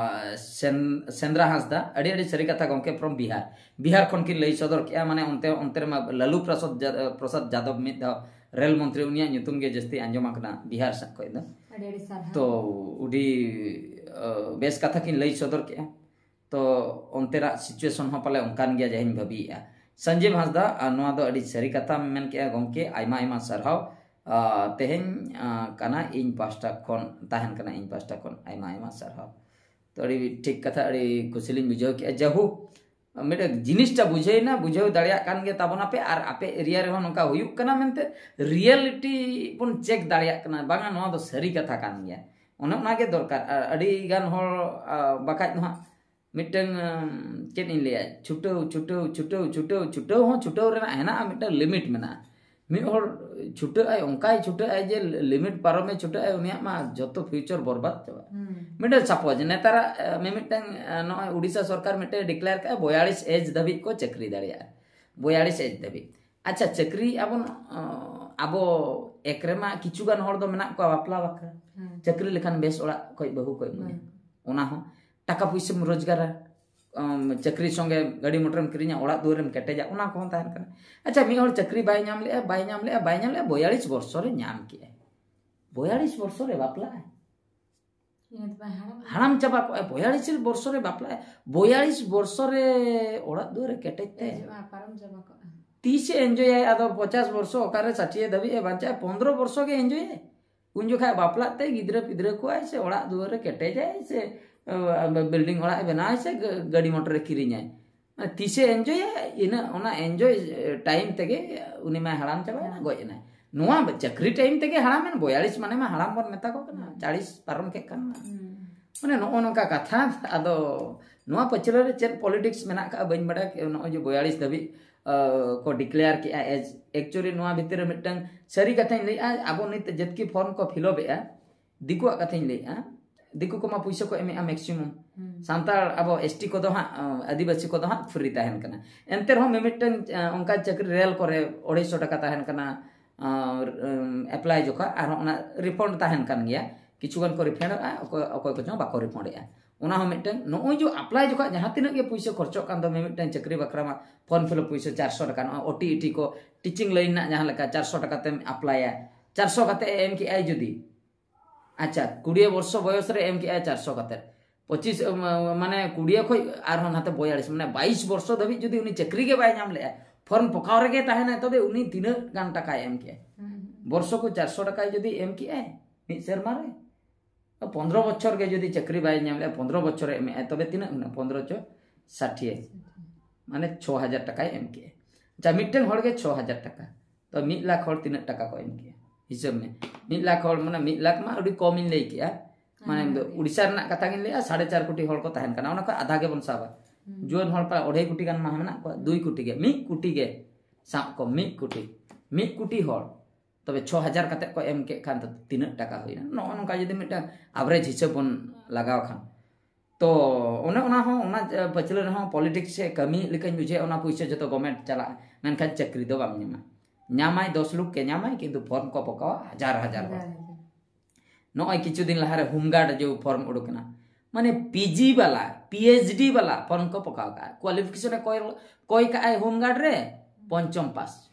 ᱥᱮᱱᱫᱽᱨᱟ ᱦᱟᱸᱥᱫᱟ, ᱟᱹᱰᱤ ᱟᱹᱰᱤ ᱥᱟᱹᱨᱤ ᱠᱟᱛᱷᱟ ᱜᱚᱢᱠᱮ, ᱯᱷᱨᱚᱢ ᱵᱤᱦᱟᱨ᱾ ᱵᱤᱦᱟᱨ ᱠᱷᱚᱱ ᱠᱤᱱ ᱞᱟᱹᱭ ᱥᱚᱫᱚᱨ ᱠᱮᱜᱼᱟ, ᱢᱟᱱᱮ ᱚᱱᱛᱮ ᱚᱱᱛᱮ ᱨᱮᱢᱟ ᱞᱟᱞᱩ ᱯᱨᱚᱥᱟᱫᱽ ᱯᱨᱚᱥᱟᱫᱽ ᱡᱟᱫᱚᱵ ᱢᱤᱫ ᱫᱷᱟᱣ ᱨᱮᱞ ᱢᱚᱱᱛᱨᱤ, ᱩᱱᱤᱭᱟᱜ ᱧᱩᱛᱩᱢ ᱜᱮ ᱡᱟᱹᱥᱛᱤ ᱟᱸᱡᱚᱢ ᱟᱠᱟᱱᱟ ᱵᱤᱦᱟᱨ ᱥᱮᱫ ᱠᱷᱚᱱ ᱫᱚ᱾ ᱟᱹᱰᱤ ᱟᱹᱰᱤ ᱥᱟᱨᱦᱟᱣ᱾ ᱛᱚ ᱟᱹᱰᱤ ᱵᱮᱥ ᱠᱟᱛᱷᱟ ᱠᱤᱱ ᱞᱟᱹᱭ ᱥᱚᱫᱚᱨ ᱠᱮᱜᱼᱟ᱾ ᱛᱚ ᱚᱱᱛᱮᱱᱟᱜ ᱥᱤᱪᱩᱭᱮᱥᱚᱱ ᱦᱚᱸ ᱯᱟᱞᱮ ᱚᱱᱠᱟᱱ ᱜᱮᱭᱟ ᱡᱟᱦᱟᱸᱧ ᱵᱷᱟᱹᱵᱤᱭᱮᱜᱼᱟ᱾ ᱥᱚᱧᱡᱤᱵᱽ ᱦᱟᱸᱥᱫᱟ, ᱟᱨ ᱱᱚᱣᱟ ᱫᱚ ᱟᱹᱰᱤ ᱥᱟᱹᱨᱤ ᱠᱟᱛᱷᱟᱢ ᱢᱮᱱ ᱠᱮᱜᱼᱟ ᱜᱚᱢᱠᱮ, ᱟᱭᱢᱟ ᱟᱭᱢᱟ ᱥᱟᱨᱦᱟᱣ᱾ ᱛᱮᱦᱮᱧ ᱠᱟᱱᱟ ᱤᱧ ᱯᱟᱦᱴᱟ ᱠᱷᱚᱱ, ᱛᱟᱦᱮᱱ ᱠᱟᱱᱟ ᱤᱧ ᱯᱟᱦᱴᱟ ᱠᱷᱚᱱ, ᱟᱭᱢᱟ ᱟᱭᱢᱟ ᱥᱟᱨᱦᱟᱣ᱾ ᱛᱚ ᱟᱹᱰᱤ ᱴᱷᱤᱠ ᱠᱟᱛᱷᱟ, ᱟᱹᱰᱤ ᱠᱩᱥᱤ ᱞᱤᱧ ᱵᱩᱡᱷᱟᱹᱣ ᱠᱮᱜᱼᱟ᱾ ᱡᱟᱦᱳᱠ, ᱢᱤᱫᱴᱮᱱ ᱡᱤᱱᱤᱥᱴᱟ ᱵᱩᱡᱷᱟᱹᱣᱮᱱᱟ, ᱵᱩᱡᱷᱟᱹᱣ ᱫᱟᱲᱮᱭᱟᱜ ᱠᱟᱱ ᱜᱮ ᱛᱟᱵᱚᱱᱟᱯᱮ, ᱟᱨ ᱟᱯᱮ ᱮᱨᱤᱭᱟ ᱨᱮᱦᱚᱸ ᱱᱚᱝᱠᱟ ᱦᱩᱭᱩᱜ ᱠᱟᱱᱟ ᱢᱮᱱᱛᱮ ᱨᱤᱭᱮᱞᱤᱴᱤ ᱵᱚᱱ ᱪᱮᱠ ᱫᱟᱲᱮᱭᱟᱜ ᱠᱟᱱᱟ, ᱵᱟᱝᱟ ᱱᱚᱣᱟ ᱫᱚ ᱥᱟᱹᱨᱤ ᱠᱟᱛᱷᱟ ᱠᱟᱱ ᱜᱮᱭᱟ᱾ ᱚᱱᱮ ᱚᱱᱟᱜᱮ ᱫᱚᱨᱠᱟᱨ᱾ ᱟᱹᱰᱤ ᱜᱟᱱ ᱦᱚᱲ ᱵᱟᱠᱷᱟᱡ ᱫᱚ ᱦᱟᱸᱜ ᱢᱤᱫᱴᱟᱝ ᱪᱮᱫ ᱤᱧ ᱞᱟᱹᱭᱟ, ᱪᱷᱩᱴᱟᱹᱣ ᱪᱷᱩᱴᱟᱹᱣ ᱪᱷᱩᱴᱟᱹᱣ ᱪᱷᱩᱴᱟᱹᱣ ᱪᱷᱩᱴᱟᱹᱣ ᱦᱚᱸ ᱪᱷᱩᱴᱟᱹᱣ ᱨᱮᱱᱟᱜ ᱦᱮᱱᱟᱜᱼᱟ, ᱢᱤᱫᱴᱟᱝ ᱞᱤᱢᱤᱴ ᱢᱮᱱᱟᱜᱼᱟ᱾ ᱢᱤᱫ ᱦᱚᱲ ᱪᱷᱩᱴᱟᱹᱜ ᱟᱭ, ᱚᱱᱠᱟᱭ ᱪᱷᱩᱴᱟᱹᱜ ᱟᱭ ᱡᱮ ᱞᱤᱢᱤᱴ ᱯᱟᱨᱚᱢᱮ ᱪᱷᱩᱴᱟᱹᱜ ᱟᱭ, ᱩᱱᱤᱭᱟᱜ ᱢᱟ ᱡᱚᱛᱚ ᱯᱷᱤᱭᱩᱪᱟᱨ ᱵᱚᱨᱵᱟᱫ ᱪᱟᱵᱟᱜᱼᱟ᱾ ᱢᱤᱫᱴᱮᱱ ᱥᱟᱯᱳᱡᱽ ᱱᱮᱛᱟᱨᱟᱜ ᱢᱤᱢᱤᱫᱴᱟᱝ ᱱᱚᱜᱼᱚᱭ ᱩᱰᱤᱥᱟ ᱥᱚᱨᱠᱟᱨ ᱢᱤᱫᱴᱮᱱ ᱰᱤᱠᱞᱮᱭᱟᱨ ᱠᱟᱜᱼᱟ, ᱵᱚᱭᱟᱞᱤᱥ ᱮᱡᱽ ᱫᱷᱟᱹᱵᱤᱡ ᱠᱚ ᱪᱟᱹᱠᱨᱤ ᱫᱟᱲᱮᱭᱟᱜᱼᱟ᱾ ᱵᱚᱭᱟᱞᱤᱥ ᱮᱡᱽ ᱫᱷᱟᱹᱵᱤᱡ᱾ ᱟᱪᱪᱷᱟ, ᱪᱟᱹᱠᱨᱤ ᱟᱵᱚᱱ ᱟᱵᱚ ᱮᱠ ᱨᱮᱢᱟ ᱠᱤᱪᱷᱩ ᱜᱟᱱ ᱦᱚᱲ ᱫᱚ ᱢᱮᱱᱟᱜ ᱠᱚᱣᱟ ᱵᱟᱯᱞᱟ ᱵᱟᱠᱷᱨᱟ᱾ ᱪᱟᱹᱠᱨᱤ ᱞᱮᱠᱷᱟᱱ ᱵᱮᱥ ᱚᱲᱟᱜ ᱠᱷᱚᱡ ᱵᱟᱹᱦᱩ ᱠᱚ ᱟᱹᱜᱩᱭᱟ᱾ ᱚᱱᱟ ᱦᱚᱸ ᱴᱟᱠᱟ ᱯᱩᱭᱥᱟᱹᱢ ᱨᱳᱡᱽᱜᱟᱨᱟ, ᱪᱟᱹᱠᱨᱤ ᱥᱚᱸᱜᱮ ᱜᱟᱹᱰᱤ ᱢᱚᱴᱚᱨᱮᱢ ᱠᱤᱨᱤᱧᱟ, ᱚᱲᱟᱜ ᱫᱩᱣᱟᱹᱨᱮᱢ ᱠᱮᱴᱮᱡᱟ, ᱚᱱᱟ ᱠᱚᱦᱚᱸ ᱛᱟᱦᱮᱱ ᱠᱟᱱᱟ᱾ ᱟᱪᱪᱷᱟ, ᱢᱤᱫ ᱦᱚᱲ ᱪᱟᱹᱠᱨᱤ ᱵᱟᱭ ᱧᱟᱢ ᱞᱮᱜᱼᱟ, ᱵᱟᱭ ᱧᱟᱢ ᱞᱮᱜᱼᱟ, ᱵᱟᱭ ᱧᱟᱢ ᱞᱮᱜᱼᱟ, ᱵᱚᱭᱟᱞᱤᱥ ᱵᱚᱨᱥᱚ ᱨᱮ ᱧᱟᱢ ᱠᱮᱜᱼᱟᱭ᱾ ᱵᱚᱭᱟᱞᱤᱥ ᱵᱚᱨᱥᱚ ᱨᱮ ᱵᱟᱯᱞᱟᱜᱼᱟᱭ᱾ ᱦᱟᱲᱟᱢ ᱪᱟᱵᱟ ᱠᱚᱜᱼᱟᱭ, ᱵᱚᱭᱟᱞᱤᱥ ᱵᱚᱨᱥᱚ ᱨᱮ ᱵᱟᱯᱞᱟᱜᱼᱟᱭ, ᱵᱚᱭᱟᱞᱤᱥ ᱵᱚᱨᱥᱚ ᱨᱮ ᱚᱲᱟᱜ ᱫᱩᱣᱟᱹᱨ ᱨᱮ ᱠᱮᱴᱮᱡ ᱛᱟᱭ᱾ ᱛᱤᱥᱮ ᱮᱱᱡᱚᱭᱟᱭ? ᱟᱫᱚ ᱯᱚᱪᱟᱥ ᱵᱚᱨᱥᱚ ᱚᱠᱟᱨᱮ ᱥᱟᱴᱷᱤᱭᱮ ᱫᱷᱟᱹᱵᱤᱡ ᱮ ᱵᱟᱧᱪᱟᱜᱼᱟ, ᱯᱚᱱᱫᱽᱨᱚ ᱵᱚᱨᱥᱚ ᱜᱮ ᱮᱱᱡᱚᱭᱟᱭ᱾ ᱩᱱ ᱡᱚᱠᱷᱟᱡ ᱵᱟᱯᱞᱟᱜ ᱛᱮ ᱜᱤᱫᱽᱨᱟᱹ ᱯᱤᱫᱽᱨᱟᱹ ᱠᱚᱣᱟᱭ ᱥᱮ ᱚᱲᱟᱜ ᱫᱩᱣᱟᱹᱨ ᱨᱮ ᱠᱮᱴᱮᱡᱟᱭ ᱥᱮ ᱵᱤᱞᱰᱤᱝ ᱚᱲᱟᱜ ᱮ ᱵᱮᱱᱟᱣᱟᱭ ᱥᱮ ᱜᱟᱹᱰᱤ ᱢᱚᱴᱚᱨ ᱮ ᱠᱤᱨᱤᱧᱟᱭ᱾ ᱢᱟᱱᱮ ᱛᱤᱥᱮ ᱮᱱᱡᱚᱭᱟ, ᱤᱱᱟᱹ ᱚᱱᱟ ᱮᱱᱡᱚᱭ ᱴᱟᱭᱤᱢ ᱛᱮᱜᱮ ᱩᱱᱤ ᱢᱟᱭ ᱦᱟᱲᱟᱢ ᱪᱟᱵᱟᱭᱮᱱᱟ, ᱜᱚᱡ ᱮᱱᱟᱭ᱾ ᱱᱚᱣᱟ ᱪᱟᱹᱠᱨᱤ ᱴᱟᱭᱤᱢ ᱛᱮᱜᱮ ᱦᱟᱲᱟᱢᱮᱱ, ᱵᱚᱭᱟᱞᱤᱥ ᱢᱟᱱᱮ ᱢᱟ ᱦᱟᱲᱟᱢ ᱵᱚᱱ ᱢᱮᱛᱟ ᱠᱚ ᱠᱟᱱᱟ, ᱪᱟᱞᱤᱥ ᱯᱟᱨᱚᱢ ᱠᱮᱫ ᱠᱷᱟᱱ ᱢᱟ᱾ ᱢᱟᱱᱮ ᱱᱚᱜᱼᱚ ᱱᱚᱝᱠᱟ ᱠᱟᱛᱷᱟ᱾ ᱟᱫᱚ ᱱᱚᱣᱟ ᱯᱟᱹᱪᱷᱞᱟᱹ ᱨᱮ ᱪᱮᱫ ᱯᱚᱞᱤᱴᱤᱠᱥ ᱢᱮᱱᱟᱜ ᱠᱟᱜᱼᱟ ᱵᱟᱹᱧ ᱵᱟᱰᱟᱭᱟ᱾ ᱱᱚᱜᱼᱚᱭ ᱡᱮ ᱵᱚᱭᱟᱞᱤᱥ ᱫᱷᱟᱹᱵᱤᱡ ᱠᱚ ᱰᱤᱠᱞᱮᱭᱟᱨ ᱠᱮᱜᱼᱟ, actually ᱱᱚᱣᱟ ᱵᱷᱤᱛᱤᱨ ᱨᱮ ᱢᱤᱫᱴᱟᱝ ᱥᱟᱹᱨᱤ ᱠᱟᱛᱷᱟᱧ ᱞᱟᱹᱭᱮᱜᱼᱟ, ᱟᱵᱚ ᱱᱤᱛ ᱡᱮᱛᱠᱤ ᱯᱷᱚᱨᱢ ᱠᱚ ᱯᱷᱤᱞᱚᱯᱮᱜᱼᱟ, ᱫᱤᱠᱩᱣᱟᱜ ᱠᱟᱛᱷᱟᱧ ᱞᱟᱹᱭᱮᱜᱼᱟ, ᱫᱤᱠᱩ ᱠᱚᱢᱟ ᱯᱩᱭᱥᱟᱹ ᱠᱚ ᱮᱢᱮᱜᱼᱟ ᱢᱮᱠᱥᱤᱢᱟᱢ᱾ ᱥᱟᱱᱛᱟᱲ ᱟᱵᱚ ᱮᱥᱴᱤ ᱠᱚᱫᱚ ᱦᱟᱸᱜ, ᱟᱹᱫᱤᱵᱟᱹᱥᱤ ᱠᱚᱫᱚ ᱦᱟᱸᱜ ᱯᱷᱨᱤ ᱛᱟᱦᱮᱱ ᱠᱟᱱᱟ᱾ ᱮᱱᱛᱮ ᱨᱮᱦᱚᱸ ᱢᱤᱢᱤᱫᱴᱟᱝ ᱚᱱᱠᱟ ᱪᱟᱹᱠᱨᱤ ᱨᱮᱞ ᱠᱚᱨᱮ ᱟᱹᱲᱟᱹᱭᱥᱚ ᱴᱟᱠᱟ ᱛᱟᱦᱮᱱ ᱠᱟᱱᱟ ᱮᱯᱞᱟᱭ ᱡᱚᱠᱷᱟ, ᱟᱨᱦᱚᱸ ᱚᱱᱟ ᱨᱤᱯᱷᱟᱱᱰ ᱛᱟᱦᱮᱱ ᱠᱟᱱ ᱜᱮᱭᱟ᱾ ᱠᱤᱪᱷᱩ ᱜᱟᱱ ᱠᱚ ᱨᱤᱯᱷᱟᱱᱰᱚᱜᱼᱟ, ᱚᱠᱚᱭ ᱚᱠᱚᱭ ᱠᱚᱪᱚᱝ ᱵᱟᱠᱚ ᱨᱤᱯᱷᱟᱱᱰᱮᱜᱼᱟ᱾ ᱚᱱᱟ ᱦᱚᱸ ᱢᱤᱫᱴᱟᱝ ᱱᱚᱜᱼᱚᱭ ᱡᱮ ᱟᱯᱞᱟᱭ ᱡᱚᱠᱷᱚᱱ ᱡᱟᱦᱟᱸ ᱛᱤᱱᱟᱹᱜ ᱜᱮ ᱯᱩᱭᱥᱟᱹ ᱠᱷᱚᱨᱪᱚᱜ ᱠᱟᱱ ᱫᱚ, ᱢᱤᱢᱤᱫᱴᱟᱝ ᱪᱟᱹᱠᱨᱤ ᱵᱟᱠᱷᱨᱟ ᱢᱟ ᱯᱷᱚᱨᱢ ᱯᱷᱤᱞᱟᱯ ᱯᱩᱭᱥᱟᱹ ᱪᱟᱨᱥᱚ ᱴᱟᱠᱟ, ᱱᱚᱜᱼᱚᱭ ᱳᱴᱤ ᱤᱴᱤ ᱠᱚ ᱴᱤᱪᱤᱝ ᱞᱟᱭᱤᱱ ᱨᱮᱱᱟᱜ ᱡᱟᱦᱟᱸ ᱞᱮᱠᱟ ᱪᱟᱨᱥᱚ ᱴᱟᱠᱟ ᱛᱮᱢ ᱟᱯᱞᱟᱭᱟ, ᱪᱟᱨᱥᱚ ᱠᱟᱛᱮ ᱮ ᱮᱢ ᱠᱮᱜᱼᱟᱭ ᱡᱩᱫᱤ, ᱟᱪᱪᱷᱟ, ᱠᱩᱲᱤᱭᱟᱹ ᱵᱚᱨᱥᱚ ᱵᱚᱭᱚᱥ ᱨᱮ ᱮᱢ ᱠᱮᱜᱼᱟᱭ ᱪᱟᱨᱥᱚ ᱠᱟᱛᱮ, ᱯᱚᱸᱪᱤᱥ ᱢᱟᱱᱮ ᱠᱩᱲᱤᱭᱟᱹ ᱠᱷᱚᱡ ᱟᱨᱦᱚᱸ ᱱᱟᱛᱮ ᱵᱚᱭᱟᱞᱤᱥ, ᱢᱟᱱᱮ ᱵᱟᱭᱤᱥ ᱵᱚᱨᱥᱚ ᱫᱷᱟᱹᱵᱤᱡ ᱡᱩᱫᱤ ᱩᱱᱤ ᱪᱟᱹᱠᱨᱤ ᱜᱮ ᱵᱟᱭ ᱧᱟᱢ ᱞᱮᱜᱼᱟ, ᱯᱷᱚᱨᱢ ᱯᱚᱠᱟᱣ ᱨᱮᱜᱮ ᱛᱟᱦᱮᱱᱟᱭ, ᱛᱚᱵᱮ ᱩᱱᱤ ᱛᱤᱱᱟᱹᱜ ᱜᱟᱱ ᱴᱟᱠᱟᱭ ᱮᱢ ᱠᱮᱜᱼᱟᱭ? ᱵᱚᱨᱥᱚ ᱠᱚ ᱪᱟᱨᱥᱚ ᱴᱟᱠᱟᱭ ᱡᱩᱫᱤ ᱮᱢ ᱠᱮᱜᱼᱟᱭ ᱢᱤᱫ ᱥᱮᱨᱢᱟ ᱨᱮ, ᱯᱚᱱᱫᱽᱨᱚ ᱵᱚᱪᱷᱚᱨ ᱜᱮ ᱡᱩᱫᱤ ᱪᱟᱹᱠᱨᱤ ᱵᱟᱭ ᱧᱟᱢ ᱞᱮᱜᱼᱟ, ᱯᱚᱱᱫᱽᱨᱚ ᱵᱚᱪᱷᱚᱨᱮ ᱮᱢᱮᱜᱼᱟᱭ, ᱛᱚᱵᱮ ᱛᱤᱱᱟᱹᱜ ᱦᱩᱭᱱᱟ? ᱯᱚᱱᱫᱽᱨᱚ ᱪᱚ ᱥᱟᱴᱷᱤᱭᱟᱹ, ᱢᱟᱱᱮ ᱪᱷᱚ ᱦᱟᱡᱟᱨ ᱴᱟᱠᱟᱭ ᱮᱢ ᱠᱮᱜᱼᱟ᱾ ᱟᱪᱪᱷᱟ, ᱢᱤᱫᱴᱟᱝ ᱦᱚᱲ ᱜᱮ ᱪᱷᱚ ᱦᱟᱡᱟᱨ ᱴᱟᱠᱟ, ᱛᱚ ᱢᱤᱫ ᱞᱟᱠᱷ ᱦᱚᱲ ᱛᱤᱱᱟᱹᱜ ᱴᱟᱠᱟ ᱠᱚ ᱮᱢ ᱠᱮᱜᱼᱟ? ᱦᱤᱥᱟᱹᱵ ᱢᱮ, ᱢᱤᱫ ᱞᱟᱠᱷ ᱦᱚᱲ, ᱢᱟᱱᱮ ᱢᱤᱫ ᱞᱟᱠᱷ ᱢᱟ ᱟᱹᱰᱤ ᱠᱚᱢᱤᱧ ᱞᱟᱹᱭ ᱠᱮᱜᱼᱟ, ᱢᱟᱱᱮ ᱩᱲᱤᱥᱥᱟ ᱨᱮᱱᱟᱜ ᱠᱟᱛᱷᱟ ᱜᱤᱧ ᱞᱟᱹᱭᱟ, ᱥᱟᱲᱮ ᱪᱟᱨ ᱠᱳᱴᱤ ᱦᱚᱲ ᱠᱚ ᱛᱟᱦᱮᱱ ᱠᱟᱱᱟ, ᱚᱱᱟ ᱠᱷᱚᱱ ᱟᱫᱷᱟ ᱜᱮᱵᱚᱱ ᱥᱟᱵᱟ᱾ ᱡᱩᱣᱟᱹᱱ ᱦᱚᱲ ᱯᱨᱟᱭ ᱚᱲᱟᱭ ᱠᱳᱴᱤ ᱜᱟᱱ ᱢᱟ ᱢᱮᱱᱟᱜ ᱠᱚᱣᱟ, ᱫᱩᱭ ᱠᱳᱴᱤ ᱜᱮ, ᱢᱤᱫ ᱠᱳᱴᱤ ᱜᱮ ᱥᱟᱵ ᱠᱚ, ᱢᱤᱫ ᱠᱳᱴᱤ, ᱢᱤᱫ ᱠᱳᱴᱤ ᱦᱚᱲ, ᱛᱚᱵᱮ ᱪᱷᱚ ᱦᱟᱡᱟᱨ ᱠᱟᱛᱮ ᱠᱚ ᱮᱢ ᱠᱮᱫ ᱠᱷᱟᱱ ᱫᱚ ᱛᱤᱱᱟᱹᱜ ᱴᱟᱠᱟ ᱦᱩᱭᱱᱟ? ᱱᱚᱜᱼᱚ ᱱᱚᱝᱠᱟ ᱡᱩᱫᱤ ᱢᱤᱫᱴᱟᱝ ᱟᱵᱷᱨᱮᱡᱽ ᱦᱤᱥᱟᱹᱵ ᱵᱚᱱ ᱞᱟᱜᱟᱣ ᱠᱷᱟᱱ, ᱛᱚ ᱚᱱᱮ ᱚᱱᱟ ᱦᱚᱸ, ᱚᱱᱟ ᱯᱟᱹᱪᱷᱞᱟᱹ ᱨᱮᱦᱚᱸ ᱯᱚᱞᱤᱴᱤᱠᱥ ᱥᱮ ᱠᱟᱹᱢᱤ ᱞᱮᱠᱟᱧ ᱵᱩᱡᱷᱟᱹᱣᱟ, ᱚᱱᱟ ᱯᱩᱭᱥᱟᱹ ᱡᱚᱛᱚ ᱜᱚᱵᱷᱢᱮᱱᱴ ᱪᱟᱞᱟᱜᱼᱟ, ᱢᱮᱱᱠᱷᱟᱱ ᱪᱟᱹᱠᱨᱤ ᱫᱚ ᱵᱟᱢ ᱧᱟᱢᱟ᱾ ᱧᱟᱢᱟᱭ ᱫᱚᱥ ᱞᱳᱠ ᱠᱮ ᱧᱟᱢᱟᱭ, ᱠᱤᱱᱛᱩ ᱯᱷᱚᱨᱢ ᱠᱚ ᱯᱚᱠᱟᱣᱟ ᱦᱟᱡᱟᱨ ᱦᱟᱡᱟᱨ ᱦᱚᱲ᱾ ᱱᱚᱜᱼᱚᱭ ᱠᱤᱪᱷᱩ ᱫᱤᱱ ᱞᱟᱦᱟᱨᱮ ᱦᱳᱢᱜᱟᱨᱰ ᱡᱮ ᱯᱷᱚᱨᱢ ᱩᱰᱩᱠ ᱮᱱᱟ, ᱢᱟᱱᱮ ᱯᱤᱡᱤ ᱵᱟᱞᱟ, ᱯᱤᱮᱭᱤᱪᱰᱤ ᱵᱟᱞᱟ ᱯᱷᱚᱨᱢ ᱠᱚ ᱯᱚᱠᱟᱣ ᱠᱟᱜᱼᱟ᱾ ᱠᱳᱣᱟᱞᱤᱯᱷᱤᱠᱮᱥᱚᱱ ᱮ ᱠᱚᱭ, ᱠᱚᱭ ᱠᱟᱜᱼᱟᱭ ᱦᱳᱢᱜᱟᱨᱰ ᱨᱮ ᱯᱚᱧᱪᱚᱢ ᱯᱟᱥ,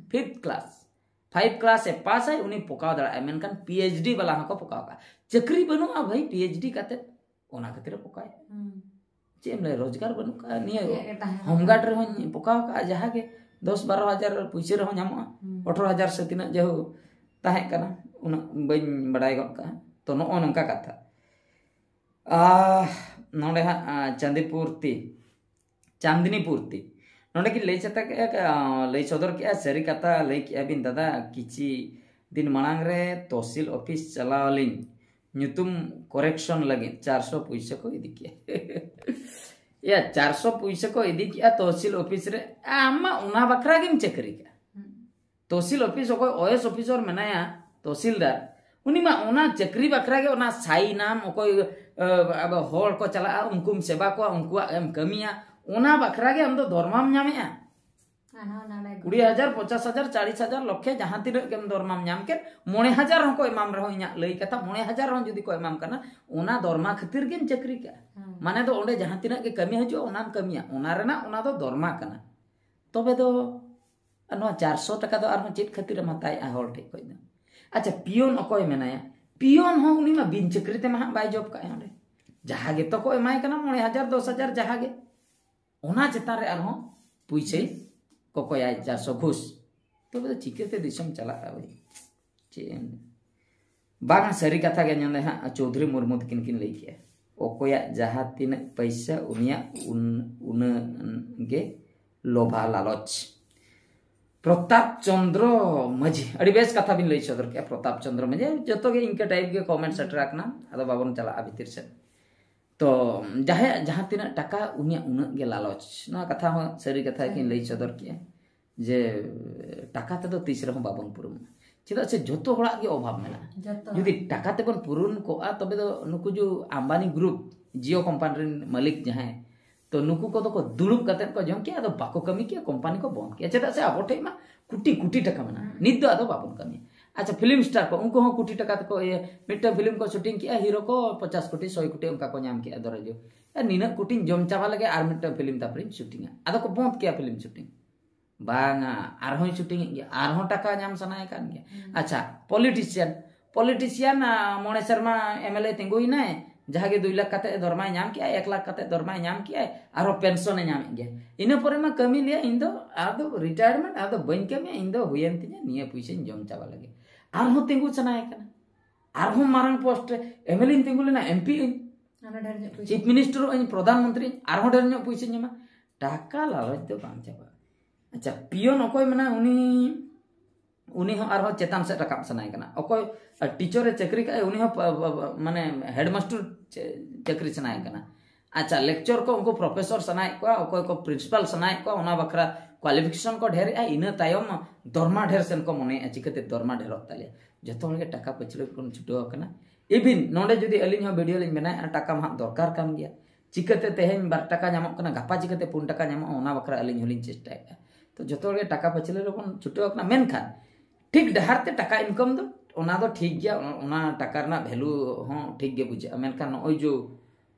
ᱯᱷᱤᱯᱛᱷ ᱠᱞᱟᱥ, ᱯᱷᱟᱭᱤᱵᱷ ᱠᱞᱟᱥ ᱮ ᱯᱟᱥ ᱟᱭ, ᱩᱱᱤ ᱯᱚᱠᱟᱣ ᱫᱟᱲᱮᱭᱟᱜᱼᱟᱭ, ᱢᱮᱱᱠᱷᱟᱱ ᱯᱤᱮᱭᱤᱪᱰᱤ ᱵᱟᱞᱟ ᱦᱚᱸᱠᱚ ᱯᱚᱠᱟᱣ ᱠᱟᱜᱼᱟ᱾ ᱪᱟᱹᱠᱨᱤ ᱵᱟᱹᱱᱩᱜᱼᱟ ᱵᱷᱟᱹᱭ, ᱯᱤᱮᱭᱤᱪᱰᱤ ᱠᱟᱛᱮ ᱚᱱᱟ ᱠᱷᱟᱹᱛᱤᱨ ᱮ ᱯᱚᱠᱟᱭᱟ᱾ ᱪᱮᱫ ᱮᱢ ᱞᱟᱹᱭᱟ, ᱨᱳᱡᱽᱜᱟᱨ ᱵᱟᱹᱱᱩᱜ ᱠᱟᱜᱼᱟ᱾ ᱱᱤᱭᱟᱹ ᱪᱮᱫ ᱜᱮ ᱛᱟᱦᱮᱸ ᱦᱳᱢᱜᱟᱨᱰ ᱨᱮᱦᱚᱸᱧ ᱯᱚᱠᱟᱣ ᱠᱟᱜᱼᱟ, ᱡᱟᱦᱟᱸ ᱜᱮ ᱫᱚᱥ ᱵᱟᱨᱚ ᱦᱟᱡᱟᱨ ᱯᱩᱭᱥᱟᱹ ᱨᱮᱦᱚᱸ ᱧᱟᱢᱚᱜᱼᱟ, ᱟᱴᱷᱨᱚ ᱦᱟᱡᱟᱨ ᱥᱮ ᱛᱤᱱᱟᱹᱜ ᱡᱮᱦᱳ ᱛᱟᱦᱮᱸ ᱠᱟᱱᱟ, ᱩᱱᱟᱹᱜ ᱵᱟᱹᱧ ᱵᱟᱰᱟᱭ ᱜᱚᱫ ᱠᱟᱜᱼᱟ᱾ ᱛᱚ ᱱᱚᱜᱼᱚ ᱱᱚᱝᱠᱟ ᱠᱟᱛᱷᱟ᱾ ᱟᱦ, ᱱᱚᱰᱮ ᱦᱟᱸᱜ, ᱟᱸ, ᱪᱟᱸᱫᱤᱯᱩᱨ ᱛᱤ, ᱪᱟᱸᱫᱽᱱᱤ ᱯᱩᱨᱛᱤ᱾ ᱱᱚᱰᱮ ᱠᱤᱱ ᱞᱟᱹᱭ ᱥᱮᱛᱟ ᱠᱮᱜᱼᱟ, ᱞᱟᱹᱭ ᱥᱚᱫᱚᱨ ᱠᱮᱜᱼᱟ, ᱥᱟᱹᱨᱤ ᱠᱟᱛᱷᱟ ᱞᱟᱹᱭ ᱠᱮᱜᱼᱟ ᱵᱤᱱ ᱫᱟᱫᱟ, ᱠᱤᱪᱷᱤ ᱫᱤᱱ ᱢᱟᱲᱟᱝ ᱨᱮ ᱛᱚᱦᱥᱤᱞ ᱚᱯᱷᱤᱥ ᱪᱟᱞᱟᱣ ᱟᱹᱞᱤᱧ, ᱧᱩᱛᱩᱢ correction ᱞᱟᱹᱜᱤᱫ ᱪᱟᱨᱥᱚ ᱯᱩᱭᱥᱟᱹ ᱠᱚ ᱤᱫᱤ ᱠᱮᱜᱼᱟ᱾ ᱭᱟ, ᱪᱟᱨᱥᱚ ᱯᱩᱭᱥᱟᱹ ᱠᱚ ᱤᱫᱤ ᱠᱮᱜᱼᱟ ᱛᱚᱦᱥᱤᱞ ᱚᱯᱷᱤᱥ ᱨᱮ᱾ ᱟᱢ ᱢᱟ ᱚᱱᱟ ᱵᱟᱠᱷᱨᱟ ᱜᱮᱢ ᱪᱟᱹᱠᱨᱤ ᱠᱟᱜᱼᱟ᱾ ᱛᱚᱦᱥᱤᱞ ᱚᱯᱷᱤᱥ ᱚᱠᱚᱭ ᱳᱭᱮᱥ ᱚᱯᱷᱤᱥᱚᱨ ᱢᱮᱱᱟᱭᱟ, ᱛᱚᱦᱥᱤᱞᱫᱟᱨ, ᱩᱱᱤ ᱢᱟ ᱚᱱᱟ ᱪᱟᱹᱠᱨᱤ ᱵᱟᱠᱷᱨᱟ ᱜᱮ ᱚᱱᱟ ᱥᱟᱭᱤᱱᱟᱢ, ᱚᱠᱚᱭ ᱟᱵᱚ ᱦᱚᱲ ᱠᱚ ᱪᱟᱞᱟᱜᱼᱟ ᱩᱱᱠᱩᱢ ᱥᱮᱵᱟ ᱠᱚᱣᱟ, ᱩᱱᱠᱩᱣᱟᱜ ᱮᱢ ᱠᱟᱹᱢᱤᱭᱟ, ᱚᱱᱟ ᱵᱟᱠᱷᱨᱟ ᱜᱮ ᱟᱢ ᱫᱚ ᱫᱚᱨᱢᱟᱢ ᱧᱟᱢᱮᱜᱼᱟ᱾ ᱠᱩᱲᱤ ᱦᱟᱡᱟᱨ, ᱯᱚᱪᱟᱥ ᱦᱟᱡᱟᱨ, ᱪᱟᱞᱤᱥ ᱦᱟᱡᱟᱨ, ᱞᱚᱠᱷᱮ, ᱡᱟᱦᱟᱸ ᱛᱤᱱᱟᱹᱜ ᱜᱮᱢ ᱫᱚᱨᱢᱟᱢ ᱧᱟᱢ ᱠᱮᱫ, ᱢᱚᱬᱮ ᱦᱟᱡᱟᱨ ᱦᱚᱸᱠᱚ ᱮᱢᱟᱢ ᱨᱮᱦᱚᱸ, ᱤᱧᱟᱹᱜ ᱞᱟᱹᱭ ᱠᱟᱛᱷᱟ, ᱢᱚᱬᱮ ᱦᱟᱡᱟᱨ ᱦᱚᱸ ᱡᱩᱫᱤ ᱠᱚ ᱮᱢᱟᱢ ᱠᱟᱱᱟ, ᱚᱱᱟ ᱫᱚᱨᱢᱟ ᱠᱷᱟᱹᱛᱤᱨ ᱜᱮᱢ ᱪᱟᱹᱠᱨᱤ ᱠᱟᱜᱼᱟ᱾ ᱢᱟᱱᱮ ᱫᱚ ᱚᱸᱰᱮ ᱡᱟᱦᱟᱸ ᱛᱤᱱᱟᱹᱜ ᱜᱮ ᱠᱟᱹᱢᱤ ᱦᱤᱡᱩᱜᱼᱟ, ᱚᱱᱟᱢ ᱠᱟᱹᱢᱤᱭᱟ, ᱚᱱᱟ ᱨᱮᱱᱟᱜ ᱚᱱᱟ ᱫᱚ ᱫᱚᱨᱢᱟ ᱠᱟᱱᱟ᱾ ᱛᱚᱵᱮ ᱫᱚ ᱟᱨ ᱱᱚᱣᱟ ᱪᱟᱨᱥᱚ ᱴᱟᱠᱟ ᱫᱚ ᱟᱨᱦᱚᱸ ᱪᱮᱫ ᱠᱷᱟᱹᱛᱤᱨᱮᱢ ᱦᱟᱛᱟᱣᱮᱫᱼᱟ ᱦᱚᱲ ᱴᱷᱮᱡ ᱠᱷᱚᱡ ᱫᱚ? ᱟᱪᱪᱷᱟ, ᱯᱤᱭᱚᱱ ᱚᱠᱚᱭ ᱢᱮᱱᱟᱭᱟ? ᱯᱤᱭᱚᱱ ᱦᱚᱸ ᱩᱱᱤ ᱢᱟ ᱵᱤᱱ ᱪᱟᱹᱠᱨᱤ ᱛᱮᱢᱟ ᱦᱟᱸᱜ ᱵᱟᱭ ᱡᱚᱵ ᱠᱟᱜᱼᱟ ᱚᱸᱰᱮ᱾ ᱡᱟᱦᱟᱸ ᱜᱮᱛᱚ ᱠᱚ ᱮᱢᱟᱭ ᱠᱟᱱᱟ ᱢᱚᱬᱮ ᱦᱟᱡᱟᱨ, ᱫᱚᱥ ᱦᱟᱡᱟᱨ, ᱡᱟᱦᱟᱸ ᱜᱮ᱾ ᱚᱱᱟ ᱪᱮᱛᱟᱱ ᱨᱮ ᱟᱨᱦᱚᱸ ᱯᱩᱭᱥᱟᱹᱭ ᱠᱚᱠᱚᱭᱟᱭ, ᱪᱟᱨᱥᱚ ᱜᱷᱩᱥ᱾ ᱛᱚᱵᱮ ᱫᱚ ᱪᱤᱠᱟᱹᱛᱮ ᱫᱤᱥᱚᱢ ᱪᱟᱞᱟᱜᱼᱟ ᱵᱷᱟᱹᱭ? ᱪᱮᱫ ᱮᱢ ᱵᱟᱝᱟ, ᱥᱟᱹᱨᱤ ᱠᱟᱛᱷᱟ ᱜᱮ ᱱᱚᱰᱮ ᱦᱟᱸᱜ ᱪᱳᱣᱫᱷᱩᱨᱤ ᱢᱩᱨᱢᱩ ᱛᱟᱹᱠᱤᱱ ᱠᱤᱱ ᱞᱟᱹᱭ ᱠᱮᱜᱼᱟ, ᱚᱠᱚᱭᱟᱜ ᱡᱟᱦᱟᱸ ᱛᱤᱱᱟᱹᱜ ᱯᱚᱭᱥᱟ ᱩᱱᱤᱭᱟᱜ ᱩᱱ-, ᱩᱱᱟᱹᱜ ᱜᱮ ᱞᱚᱵᱷᱟ ᱞᱟᱞᱚᱪ᱾ ᱯᱨᱚᱛᱟᱯ ᱪᱚᱸᱫᱽᱨᱚ ᱢᱟᱹᱡᱷᱤ, ᱟᱹᱰᱤ ᱵᱮᱥ ᱠᱟᱛᱷᱟ ᱵᱤᱱ ᱞᱟᱹᱭ ᱥᱚᱫᱚᱨ ᱠᱮᱜᱼᱟ᱾ ᱯᱨᱚᱛᱟᱯ ᱪᱚᱸᱫᱽᱨᱚ ᱢᱟᱹᱡᱷᱤ, ᱡᱚᱛᱚ ᱜᱮ ᱤᱱᱠᱟᱹ type ᱜᱮ comment ᱥᱮᱴᱮᱨ ᱟᱠᱟᱱᱟ, ᱟᱫᱚ ᱵᱟᱵᱚᱱ ᱪᱟᱞᱟᱜᱼᱟ ᱵᱷᱤᱛᱤᱨ ᱥᱮᱫ᱾ ᱛᱚ ᱡᱟᱦᱟᱸᱭᱟᱜ ᱡᱟᱦᱟᱸ ᱛᱤᱱᱟᱹᱜ ᱴᱟᱠᱟ, ᱩᱱᱤᱭᱟᱜ ᱩᱱᱟᱹᱜ ᱜᱮ ᱞᱟᱞᱚᱪ᱾ ᱱᱚᱣᱟ ᱠᱟᱛᱷᱟ ᱦᱚᱸ ᱥᱟᱹᱨᱤ ᱠᱟᱛᱷᱟ ᱜᱮᱠᱤᱱ ᱞᱟᱹᱭ ᱥᱚᱫᱚᱨ ᱠᱮᱜᱼᱟ ᱡᱮ ᱴᱟᱠᱟ ᱛᱮᱫᱚ ᱛᱤᱥ ᱨᱮᱦᱚᱸ ᱵᱟᱵᱚᱱ ᱯᱩᱨᱩᱱᱟ, ᱪᱮᱫᱟᱜ ᱥᱮ ᱡᱚᱛᱚ ᱦᱚᱲᱟᱜ ᱜᱮ ᱚᱵᱷᱟᱵ ᱢᱮᱱᱟᱜᱼᱟ᱾ ᱡᱚᱛᱚ᱾ ᱡᱩᱫᱤ ᱴᱟᱠᱟ ᱛᱮᱵᱚᱱ ᱯᱩᱨᱩᱱ ᱠᱚᱜᱼᱟ, ᱛᱚᱵᱮ ᱫᱚ ᱱᱩᱠᱩ zoo Ambani group, Jio company ᱨᱮᱱ ᱢᱟᱹᱞᱤᱠ ᱡᱟᱦᱟᱸᱭ, ᱛᱚ ᱱᱩᱠᱩ ᱠᱚᱫᱚ ᱠᱚ ᱫᱩᱲᱩᱵ ᱠᱟᱛᱮᱫ ᱠᱚ ᱡᱚᱢ ᱠᱮᱭᱟ, ᱟᱫᱚ ᱵᱟᱠᱚ ᱠᱟᱹᱢᱤ ᱠᱮᱭᱟ, company ᱠᱚ ᱵᱚᱱᱫ ᱠᱮᱭᱟ᱾ ᱪᱮᱫᱟᱜ ᱥᱮ ᱟᱵᱚ ᱴᱷᱮᱡ ᱢᱟ ᱠᱳᱴᱤ ᱠᱳᱴᱤ ᱴᱟᱠᱟ ᱢᱮᱱᱟᱜᱼᱟ᱾ ᱦᱩᱸ᱾ ᱱᱤᱛ ᱫᱚ ᱟᱫᱚ ᱵᱟᱵᱚᱱ ᱠᱟᱹᱢᱤᱭᱟ᱾ ᱟᱪᱪᱷᱟ, film star ᱠᱚ, ᱩᱱᱠᱩ ᱦᱚᱸ ᱠᱳᱴᱤ ᱴᱟᱠᱟ ᱛᱮᱠᱚ ᱤᱭᱟᱹ, ᱢᱤᱫᱴᱟᱝ film ᱠᱚ shooting ᱠᱮᱜᱼᱟ, hero ᱠᱚ ᱯᱚᱪᱟᱥ ᱠᱳᱴᱤ, ᱥᱚᱭ ᱠᱳᱴᱤ ᱚᱱᱠᱟ ᱠᱚ ᱧᱟᱢ ᱠᱮᱜᱼᱟ ᱫᱚᱨᱟᱡᱚ᱾ ᱟᱨ ᱱᱤᱱᱟᱹᱜ ᱠᱳᱴᱤᱧ ᱡᱚᱢ ᱪᱟᱵᱟ ᱞᱮᱜᱮ, ᱟᱨ ᱢᱤᱫᱴᱟᱝ film ᱛᱟᱨᱯᱚᱨᱮᱧ shootingᱟ᱾ ᱟᱫᱚ ᱠᱚ ᱵᱚᱱᱫ ᱠᱮᱭᱟ film shooting᱾ ᱵᱟᱝᱟ, ᱟᱨᱦᱚᱸᱭ shooting ᱮᱫ ᱜᱮᱭᱟ, ᱟᱨᱦᱚᱸ ᱴᱟᱠᱟ ᱧᱟᱢ ᱥᱟᱱᱟᱭᱮ ᱠᱟᱱ ᱜᱮᱭᱟ᱾ ᱦᱩᱸ᱾ ᱟᱪᱪᱷᱟ, politician, politician, ᱟ, ᱢᱚᱬᱮ ᱥᱮᱨᱢᱟ MLA ᱛᱤᱸᱜᱩᱭᱮᱱᱟᱭ, ᱡᱟᱦᱟᱸ ᱜᱮ ᱫᱩᱭ ᱞᱟᱠᱷ ᱠᱟᱛᱮ ᱫᱚᱨᱢᱟᱭ ᱧᱟᱢ ᱠᱮᱜᱼᱟᱭ, ᱮᱠ ᱞᱟᱠᱷ ᱠᱟᱛᱮ ᱫᱚᱨᱢᱟᱭ ᱧᱟᱢ ᱠᱮᱜᱼᱟᱭ, ᱟᱨᱦᱚᱸ pension ᱮ ᱧᱟᱢᱮᱫ ᱜᱮᱭᱟ᱾ ᱤᱱᱟᱹ ᱯᱚᱨᱮ ᱢᱟ ᱠᱟᱹᱢᱤ ᱞᱟᱹᱭᱟ, "ᱤᱧ ᱫᱚ ᱟᱫᱚ retirement, ᱟᱫᱚ ᱵᱟᱹᱧ ᱠᱟᱹᱢᱤᱭᱟ, ᱤᱧ ᱫᱚ ᱦᱩᱭᱮᱱ ᱛᱤᱧᱟ, ᱱᱤᱭᱟᱹ ᱯᱩᱭᱥᱟᱹᱧ ᱡᱚᱢ ᱪᱟᱵᱟ ᱞᱮᱜᱮ᱾" ᱟᱨᱦᱚᱸ ᱛᱤᱸᱜᱩ ᱥᱟᱱᱟᱭᱮ ᱠᱟᱱᱟ, ᱟᱨᱦᱚᱸ ᱢᱟᱨᱟᱝ post ᱨᱮ MLA ᱤᱧ ᱛᱤᱸᱜᱩ ᱞᱮᱱᱟ, MP ᱤᱧ, ᱟᱨᱦᱚᱸ ᱰᱷᱮᱨ ᱧᱚᱜ ᱯᱩᱭᱥᱟᱹ᱾ Chief Minister ᱚᱜ ᱤᱧ, ᱯᱨᱚᱫᱷᱟᱱ ᱢᱚᱱᱛᱨᱤ ᱤᱧ, ᱟᱨᱦᱚᱸ ᱰᱷᱮᱨ ᱧᱚᱜ ᱯᱩᱭᱥᱟᱹᱧ ᱧᱟᱢᱟ᱾ ᱴᱟᱠᱟ ᱞᱟᱞᱚᱪ ᱫᱚ ᱵᱟᱝ ᱪᱟᱵᱟᱜᱼᱟ᱾ ᱟᱪᱪᱷᱟ, ᱯᱤᱭᱚᱱ ᱚᱠᱚᱭ ᱢᱮᱱᱟᱭ, ᱩᱱᱤ ᱩᱱᱤ ᱦᱚᱸ ᱟᱨᱦᱚᱸ ᱪᱮᱛᱟᱱ ᱥᱮᱫ ᱨᱟᱠᱟᱵ ᱥᱟᱱᱟᱭᱮ ᱠᱟᱱᱟ᱾ ᱚᱠᱚᱭ ᱴᱤᱪᱟᱨ ᱮ ᱪᱟᱹᱠᱨᱤ ᱠᱟᱜᱼᱟᱭ, ᱩᱱᱤ ᱦᱚᱸ ᱯ- ᱯ- ᱢᱟᱱᱮ ᱦᱮᱰᱢᱟᱥᱴᱟᱨ ᱪᱟᱹᱠᱨᱤ ᱥᱟᱱᱟᱭᱮ ᱠᱟᱱᱟ᱾ ᱟᱪᱪᱷᱟ, ᱞᱮᱠᱪᱟᱨ ᱠᱚ ᱩᱱᱠᱩ ᱯᱨᱚᱯᱷᱮᱥᱚᱨ ᱥᱟᱱᱟᱭᱮᱫ ᱠᱚᱣᱟ, ᱚᱠᱚᱭ ᱠᱚ ᱯᱨᱤᱱᱥᱤᱯᱟᱞ ᱥᱟᱱᱟᱭᱮᱫ ᱠᱚᱣᱟ, ᱚᱱᱟ ᱵᱟᱠᱷᱨᱟ ᱠᱳᱣᱟᱞᱤᱯᱷᱤᱠᱮᱥᱚᱱ ᱠᱚ ᱰᱷᱮᱨᱮᱜᱼᱟ, ᱤᱱᱟᱹ ᱛᱟᱭᱚᱢ ᱫᱚᱨᱢᱟ ᱰᱷᱮᱨ ᱥᱮᱱ ᱠᱚ ᱢᱚᱱᱮᱭᱮᱫᱼᱟ᱾ ᱪᱤᱠᱟᱹᱛᱮ ᱫᱚᱨᱢᱟ ᱰᱷᱮᱨᱚᱜ ᱛᱟᱞᱮᱭᱟ? ᱡᱚᱛᱚ ᱦᱚᱲᱜᱮ ᱴᱟᱠᱟ ᱯᱟᱹᱪᱷᱞᱟᱹ ᱵᱚᱱ ᱪᱷᱩᱴᱟᱹᱣ ᱟᱠᱟᱱᱟ᱾ ᱤᱵᱷᱤᱱ ᱱᱚᱰᱮ ᱡᱩᱫᱤ ᱟᱹᱞᱤᱧ ᱦᱚᱸ ᱵᱷᱤᱰᱤᱭᱳ ᱞᱤᱧ ᱵᱮᱱᱟᱣᱮᱫᱼᱟ, ᱴᱟᱠᱟ ᱢᱟ ᱦᱟᱸᱜ ᱫᱚᱨᱠᱟᱨ ᱠᱟᱱ ᱜᱮᱭᱟ᱾ ᱪᱤᱠᱟᱹᱛᱮ ᱛᱮᱦᱮᱧ ᱵᱟᱨ ᱴᱟᱠᱟ ᱧᱟᱢᱚᱜ ᱠᱟᱱᱟ, ᱜᱟᱯᱟ ᱪᱤᱠᱟᱹᱛᱮ ᱯᱩᱱ ᱴᱟᱠᱟ ᱧᱟᱢᱚᱜᱼᱟ, ᱚᱱᱟ ᱵᱟᱠᱷᱨᱟ ᱟᱹᱞᱤᱧ ᱦᱚᱸᱞᱤᱧ ᱪᱮᱥᱴᱟᱭᱮᱫᱼᱟ᱾ ᱛᱚ ᱡᱚᱛᱚ ᱦᱚᱲᱜᱮ ᱴᱟᱠᱟ ᱯᱟᱹᱪᱷᱞᱟᱹ ᱨᱮᱵᱚᱱ ᱪᱷᱩᱴᱟᱹᱣ ᱟᱠᱟᱱᱟ, ᱢᱮᱱᱠᱷᱟᱱ ᱴᱷᱤᱠ ᱰᱟᱦᱟᱨ ᱛᱮ ᱴᱟᱠᱟ ᱤᱱᱠᱟᱢ ᱫᱚ ᱚᱱᱟ ᱫᱚ ᱴᱷᱤᱠ ᱜᱮᱭᱟ, ᱚᱱᱟ ᱴᱟᱠᱟ ᱨᱮᱱᱟᱜ ᱵᱷᱮᱞᱩ ᱦᱚᱸ ᱴᱷᱤᱠ ᱜᱮ ᱵᱩᱡᱷᱟᱹᱜᱼᱟ᱾ ᱢᱮᱱᱠᱷᱟᱱ ᱱᱚᱜᱼᱚᱭ ᱡᱮ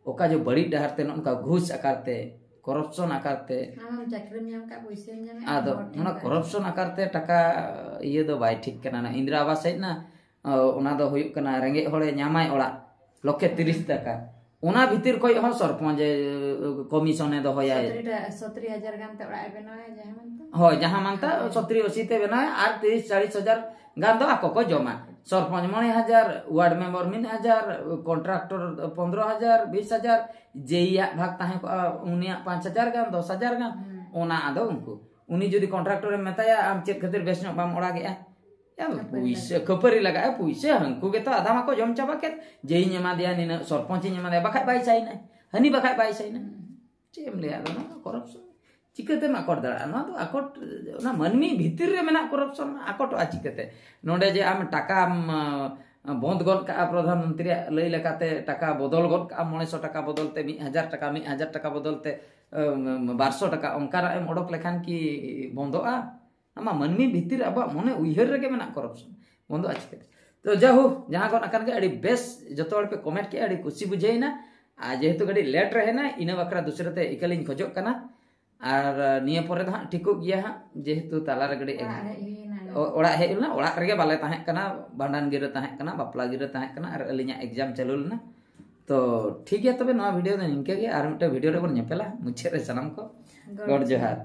ᱚᱠᱟ ᱡᱮ ᱵᱟᱹᱲᱤᱡ ᱰᱟᱦᱟᱨ ᱛᱮ ᱱᱚᱜᱼᱚ ᱱᱚᱝᱠᱟ ᱜᱷᱩᱥ ᱟᱠᱟᱨ ᱛᱮ, ᱠᱚᱨᱚᱯᱥᱚᱱ ᱟᱠᱟᱨ ᱛᱮ, ᱟᱢᱮᱢ ᱪᱟᱹᱠᱨᱤᱢ ᱧᱟᱢ ᱠᱟᱜ, ᱯᱩᱭᱥᱟᱹᱢ ᱧᱟᱢᱮᱫ, ᱟᱫᱚ ᱦᱚᱲ ᱴᱷᱮᱱ ᱚᱱᱟ ᱠᱷᱚᱱ᱾ ᱠᱚᱨᱚᱯᱥᱚᱱ ᱟᱠᱟᱨ ᱛᱮ ᱴᱟᱠᱟ ᱤᱭᱟᱹ ᱫᱚ ᱵᱟᱭ ᱴᱷᱤᱠ ᱠᱟᱱᱟ᱾ ᱚᱱᱟ ᱤᱱᱫᱨᱟ ᱟᱵᱟᱥ ᱦᱮᱡ ᱮᱱᱟ, ᱚᱱᱟ ᱫᱚ ᱦᱩᱭᱩᱜ ᱠᱟᱱᱟ ᱨᱮᱸᱜᱮᱡ ᱦᱚᱲᱮ ᱧᱟᱢᱟᱭ ᱚᱲᱟᱜ ᱞᱚᱠᱷᱮ ᱛᱤᱨᱤᱥ ᱴᱟᱠᱟ, ᱚᱱᱟ ᱵᱷᱤᱛᱤᱨ ᱠᱷᱚᱱ ᱦᱚᱸ ᱥᱚᱨᱯᱚᱧᱪ ᱠᱚᱢᱤᱥᱚᱱᱮ ᱫᱚᱦᱚᱭᱟᱭ᱾ ᱥᱚᱛᱨᱤ ᱴᱟ- ᱥᱚᱛᱨᱤ ᱦᱟᱡᱟᱨ ᱜᱟᱱ ᱛᱮ ᱚᱲᱟᱜ ᱮ ᱵᱮᱱᱟᱣᱟ, ᱡᱟᱦᱟᱸ ᱢᱟᱱᱛᱟ᱾ ᱦᱳᱭ, ᱡᱟᱦᱟᱸ ᱢᱟᱱᱛᱟ ᱥᱚᱛᱨᱤ ᱟᱥᱤ ᱛᱮ ᱵᱮᱱᱟᱣᱟᱭ, ᱟᱨ ᱛᱤᱨᱤᱥ ᱪᱟᱞᱤᱥ ᱦᱟᱡᱟᱨ ᱜᱟᱱ ᱫᱚ ᱟᱠᱚ ᱠᱚ ᱡᱚᱢᱟ᱾ ᱥᱚᱨᱯᱚᱧᱪ ᱢᱚᱬᱮ ᱦᱟᱡᱟᱨ, ᱣᱟᱨᱰ ᱢᱮᱢᱵᱟᱨ ᱢᱤᱫ ᱦᱟᱡᱟᱨ, ᱠᱚᱱᱴᱨᱟᱠᱴᱚᱨ ᱯᱚᱱᱫᱽᱨᱚ ᱦᱟᱡᱟᱨ, ᱵᱤᱥ ᱦᱟᱡᱟᱨ, ᱡᱮᱭᱟᱜ ᱵᱷᱟᱜᱽ ᱛᱟᱦᱮᱸ ᱠᱚᱜᱼᱟ ᱩᱱᱤᱭᱟᱜ ᱯᱟᱸᱪ ᱦᱟᱡᱟᱨ ᱜᱟᱱ, ᱫᱚᱥ ᱦᱟᱡᱟᱨ ᱜᱟᱱ, ᱦᱩᱸ᱾ ᱚᱱᱟ ᱟᱫᱚ ᱩᱱᱠᱩ, ᱩᱱᱤ ᱡᱩᱫᱤ ᱠᱚᱱᱴᱨᱟᱠᱴᱚᱨ ᱮᱢ ᱢᱮᱛᱟᱭᱟ, "ᱟᱢ ᱪᱮᱫ ᱠᱷᱟᱹᱛᱤᱨ ᱵᱮᱥ ᱧᱚᱜ ᱵᱟᱢ ᱚᱲᱟᱜᱮᱜᱼᱟ?" ᱭᱟ, ᱠᱷᱟᱹᱯᱟᱹᱨᱤ ᱯᱩᱭᱥᱟᱹ ᱞᱟᱜᱟᱜᱼᱟ᱾ ᱠᱷᱟᱹᱯᱟᱹᱨᱤ ᱞᱟᱜᱟᱜᱼᱟ, ᱯᱩᱭᱥᱟᱹ ᱦᱟᱹᱱᱠᱩ ᱜᱮᱛᱚ ᱟᱫᱷᱟ ᱢᱟᱠᱚ ᱡᱚᱢ ᱪᱟᱵᱟ ᱠᱮᱫ, ᱡᱮᱭᱤᱧ ᱮᱢᱟ ᱫᱮᱭᱟ ᱱᱤᱱᱟᱹᱜ, ᱥᱚᱨᱯᱚᱧᱪ ᱤᱧ ᱮᱢᱟ ᱫᱮᱭᱟ, ᱵᱟᱠᱷᱟᱡ ᱵᱟᱭ ᱥᱟᱭᱤᱱᱟ, ᱦᱟᱹᱱᱤ ᱵᱟᱠᱷᱟᱡ ᱵᱟᱭ ᱥᱟᱭᱤᱱᱟ᱾ ᱦᱩᱸ᱾ ᱪᱮᱫ ᱮᱢ ᱞᱟᱹᱭᱟ, ᱟᱫᱚ ᱱᱚᱣᱟ ᱫᱚ ᱠᱚᱨᱟᱯᱥᱚᱱ ᱪᱤᱠᱟᱹᱛᱮᱢ ᱟᱠᱚᱴ ᱫᱟᱲᱮᱭᱟᱜᱼᱟ? ᱱᱚᱣᱟ ᱫᱚ ᱟᱠᱚᱴ, ᱚᱱᱟ ᱢᱟᱹᱱᱢᱤ ᱵᱷᱤᱛᱤᱨ ᱨᱮ ᱢᱮᱱᱟᱜ ᱠᱚᱨᱟᱯᱥᱚᱱ ᱟᱠᱚᱴᱚᱜᱼᱟ ᱪᱤᱠᱟᱹᱛᱮ? ᱱᱚᱰᱮ ᱡᱮ ᱟᱢ ᱴᱟᱠᱟᱢ ᱟᱸ, ᱵᱚᱸᱫ ᱜᱚᱫ ᱠᱟᱜᱼᱟ, ᱯᱨᱚᱫᱷᱟᱱ ᱢᱚᱱᱛᱨᱤᱭᱟᱜ ᱞᱟᱹᱭ ᱞᱮᱠᱟᱛᱮ ᱴᱟᱠᱟ ᱵᱚᱫᱚᱞ ᱜᱚᱫ ᱠᱟᱜᱼᱟ, ᱢᱚᱬᱮ ᱥᱚ ᱴᱟᱠᱟ ᱵᱚᱫᱚᱞ ᱛᱮ ᱢᱤᱫ ᱦᱟᱡᱟᱨ ᱴᱟᱠᱟ, ᱢᱤᱫ ᱦᱟᱡᱟᱨ ᱴᱟᱠᱟ ᱵᱚᱫᱚᱞ ᱛᱮ ᱟᱸ, ᱵᱟᱨ ᱥᱚ ᱴᱟᱠᱟ, ᱚᱱᱠᱟᱱᱟᱜ ᱮᱢ ᱚᱰᱚᱠ ᱞᱮᱠᱷᱟᱱ ᱠᱤ ᱵᱚᱱᱫᱚᱜᱼᱟ? ᱟᱢᱟᱜ ᱢᱟᱹᱱᱢᱤ ᱵᱷᱤᱛᱤᱨ ᱨᱮ ᱟᱵᱚᱣᱟᱜ ᱢᱚᱱᱮ ᱩᱭᱦᱟᱹᱨ ᱨᱮᱜᱮ ᱢᱮᱱᱟᱜ ᱠᱚᱨᱟᱯᱥᱚᱱ, ᱵᱚᱱᱫᱚᱜᱼᱟ ᱪᱤᱠᱟᱹᱛᱮ? ᱛᱚ ᱡᱟᱭᱦᱳᱠ, ᱡᱟᱦᱟᱸ ᱜᱚᱫ ᱟᱠᱟᱱ ᱜᱮ, ᱟᱹᱰᱤ ᱵᱮᱥ, ᱡᱚᱛᱚ ᱦᱚᱲ ᱯᱮ ᱠᱚᱢᱮᱱᱴ ᱠᱮᱜᱼᱟ, ᱟᱹᱰᱤ ᱠᱩᱥᱤ ᱵᱩᱡᱷᱟᱹᱣᱮᱱᱟ᱾ ᱟᱨ ᱡᱮᱦᱮᱛᱩ ᱠᱟᱹᱴᱤᱡ ᱞᱮᱴ ᱨᱮ ᱦᱮᱡ ᱮᱱᱟ, ᱤᱱᱟᱹ ᱵᱟᱠᱷᱨᱟ ᱫᱩᱥᱨᱟᱹ ᱛᱮ ᱤᱠᱟᱹ ᱞᱤᱧ ᱠᱷᱚᱡᱚᱜ ᱠᱟᱱᱟ᱾ ᱟᱨ ᱱᱤᱭᱟᱹ ᱯᱚᱨᱮ ᱫᱚ ᱦᱟᱸᱜ ᱴᱷᱤᱠᱚᱜ ᱜᱮᱭᱟ ᱦᱟᱸᱜ, ᱡᱮᱦᱮᱛᱩ ᱛᱟᱞᱟ ᱨᱮ ᱠᱟᱹᱴᱤᱡ ᱚᱲᱟᱜ ᱦᱮᱡ ᱦᱩᱭᱱᱟ᱾ ᱚ-, ᱚᱲᱟᱜ ᱦᱮᱡ ᱞᱮᱱᱟ, ᱚᱲᱟᱜ ᱨᱮᱜᱮ ᱵᱟᱞᱮ ᱛᱟᱦᱮᱸ ᱠᱟᱱᱟ, ᱵᱷᱟᱸᱰᱟᱱ ᱜᱤᱨᱟᱹ ᱛᱟᱦᱮᱸ ᱠᱟᱱᱟ, ᱵᱟᱯᱞᱟ ᱜᱤᱨᱟᱹ ᱛᱟᱦᱮᱸ ᱠᱟᱱᱟ, ᱟᱨ ᱟᱹᱞᱤᱧᱟᱜ ᱮᱠᱡᱟᱢ ᱪᱟᱹᱞᱩ ᱞᱮᱱᱟ᱾ ᱛᱚ ᱴᱷᱤᱠ ᱜᱮᱭᱟ, ᱛᱚᱵᱮ ᱱᱚᱣᱟ ᱵᱷᱤᱰᱤᱭᱳ ᱫᱚ ᱱᱤᱝᱠᱟᱹ ᱜᱮ, ᱟᱨ ᱢᱤᱫᱴᱮᱱ ᱵᱷᱤᱰᱤᱭᱳ ᱨᱮᱵᱚᱱ ᱧᱮᱯᱮᱞᱟ᱾ ᱢᱩᱪᱟᱹᱫ ᱨᱮ ᱥᱟᱱᱟᱢ ᱠᱚ ᱜᱚᱰ ᱡᱚᱦᱟᱨ᱾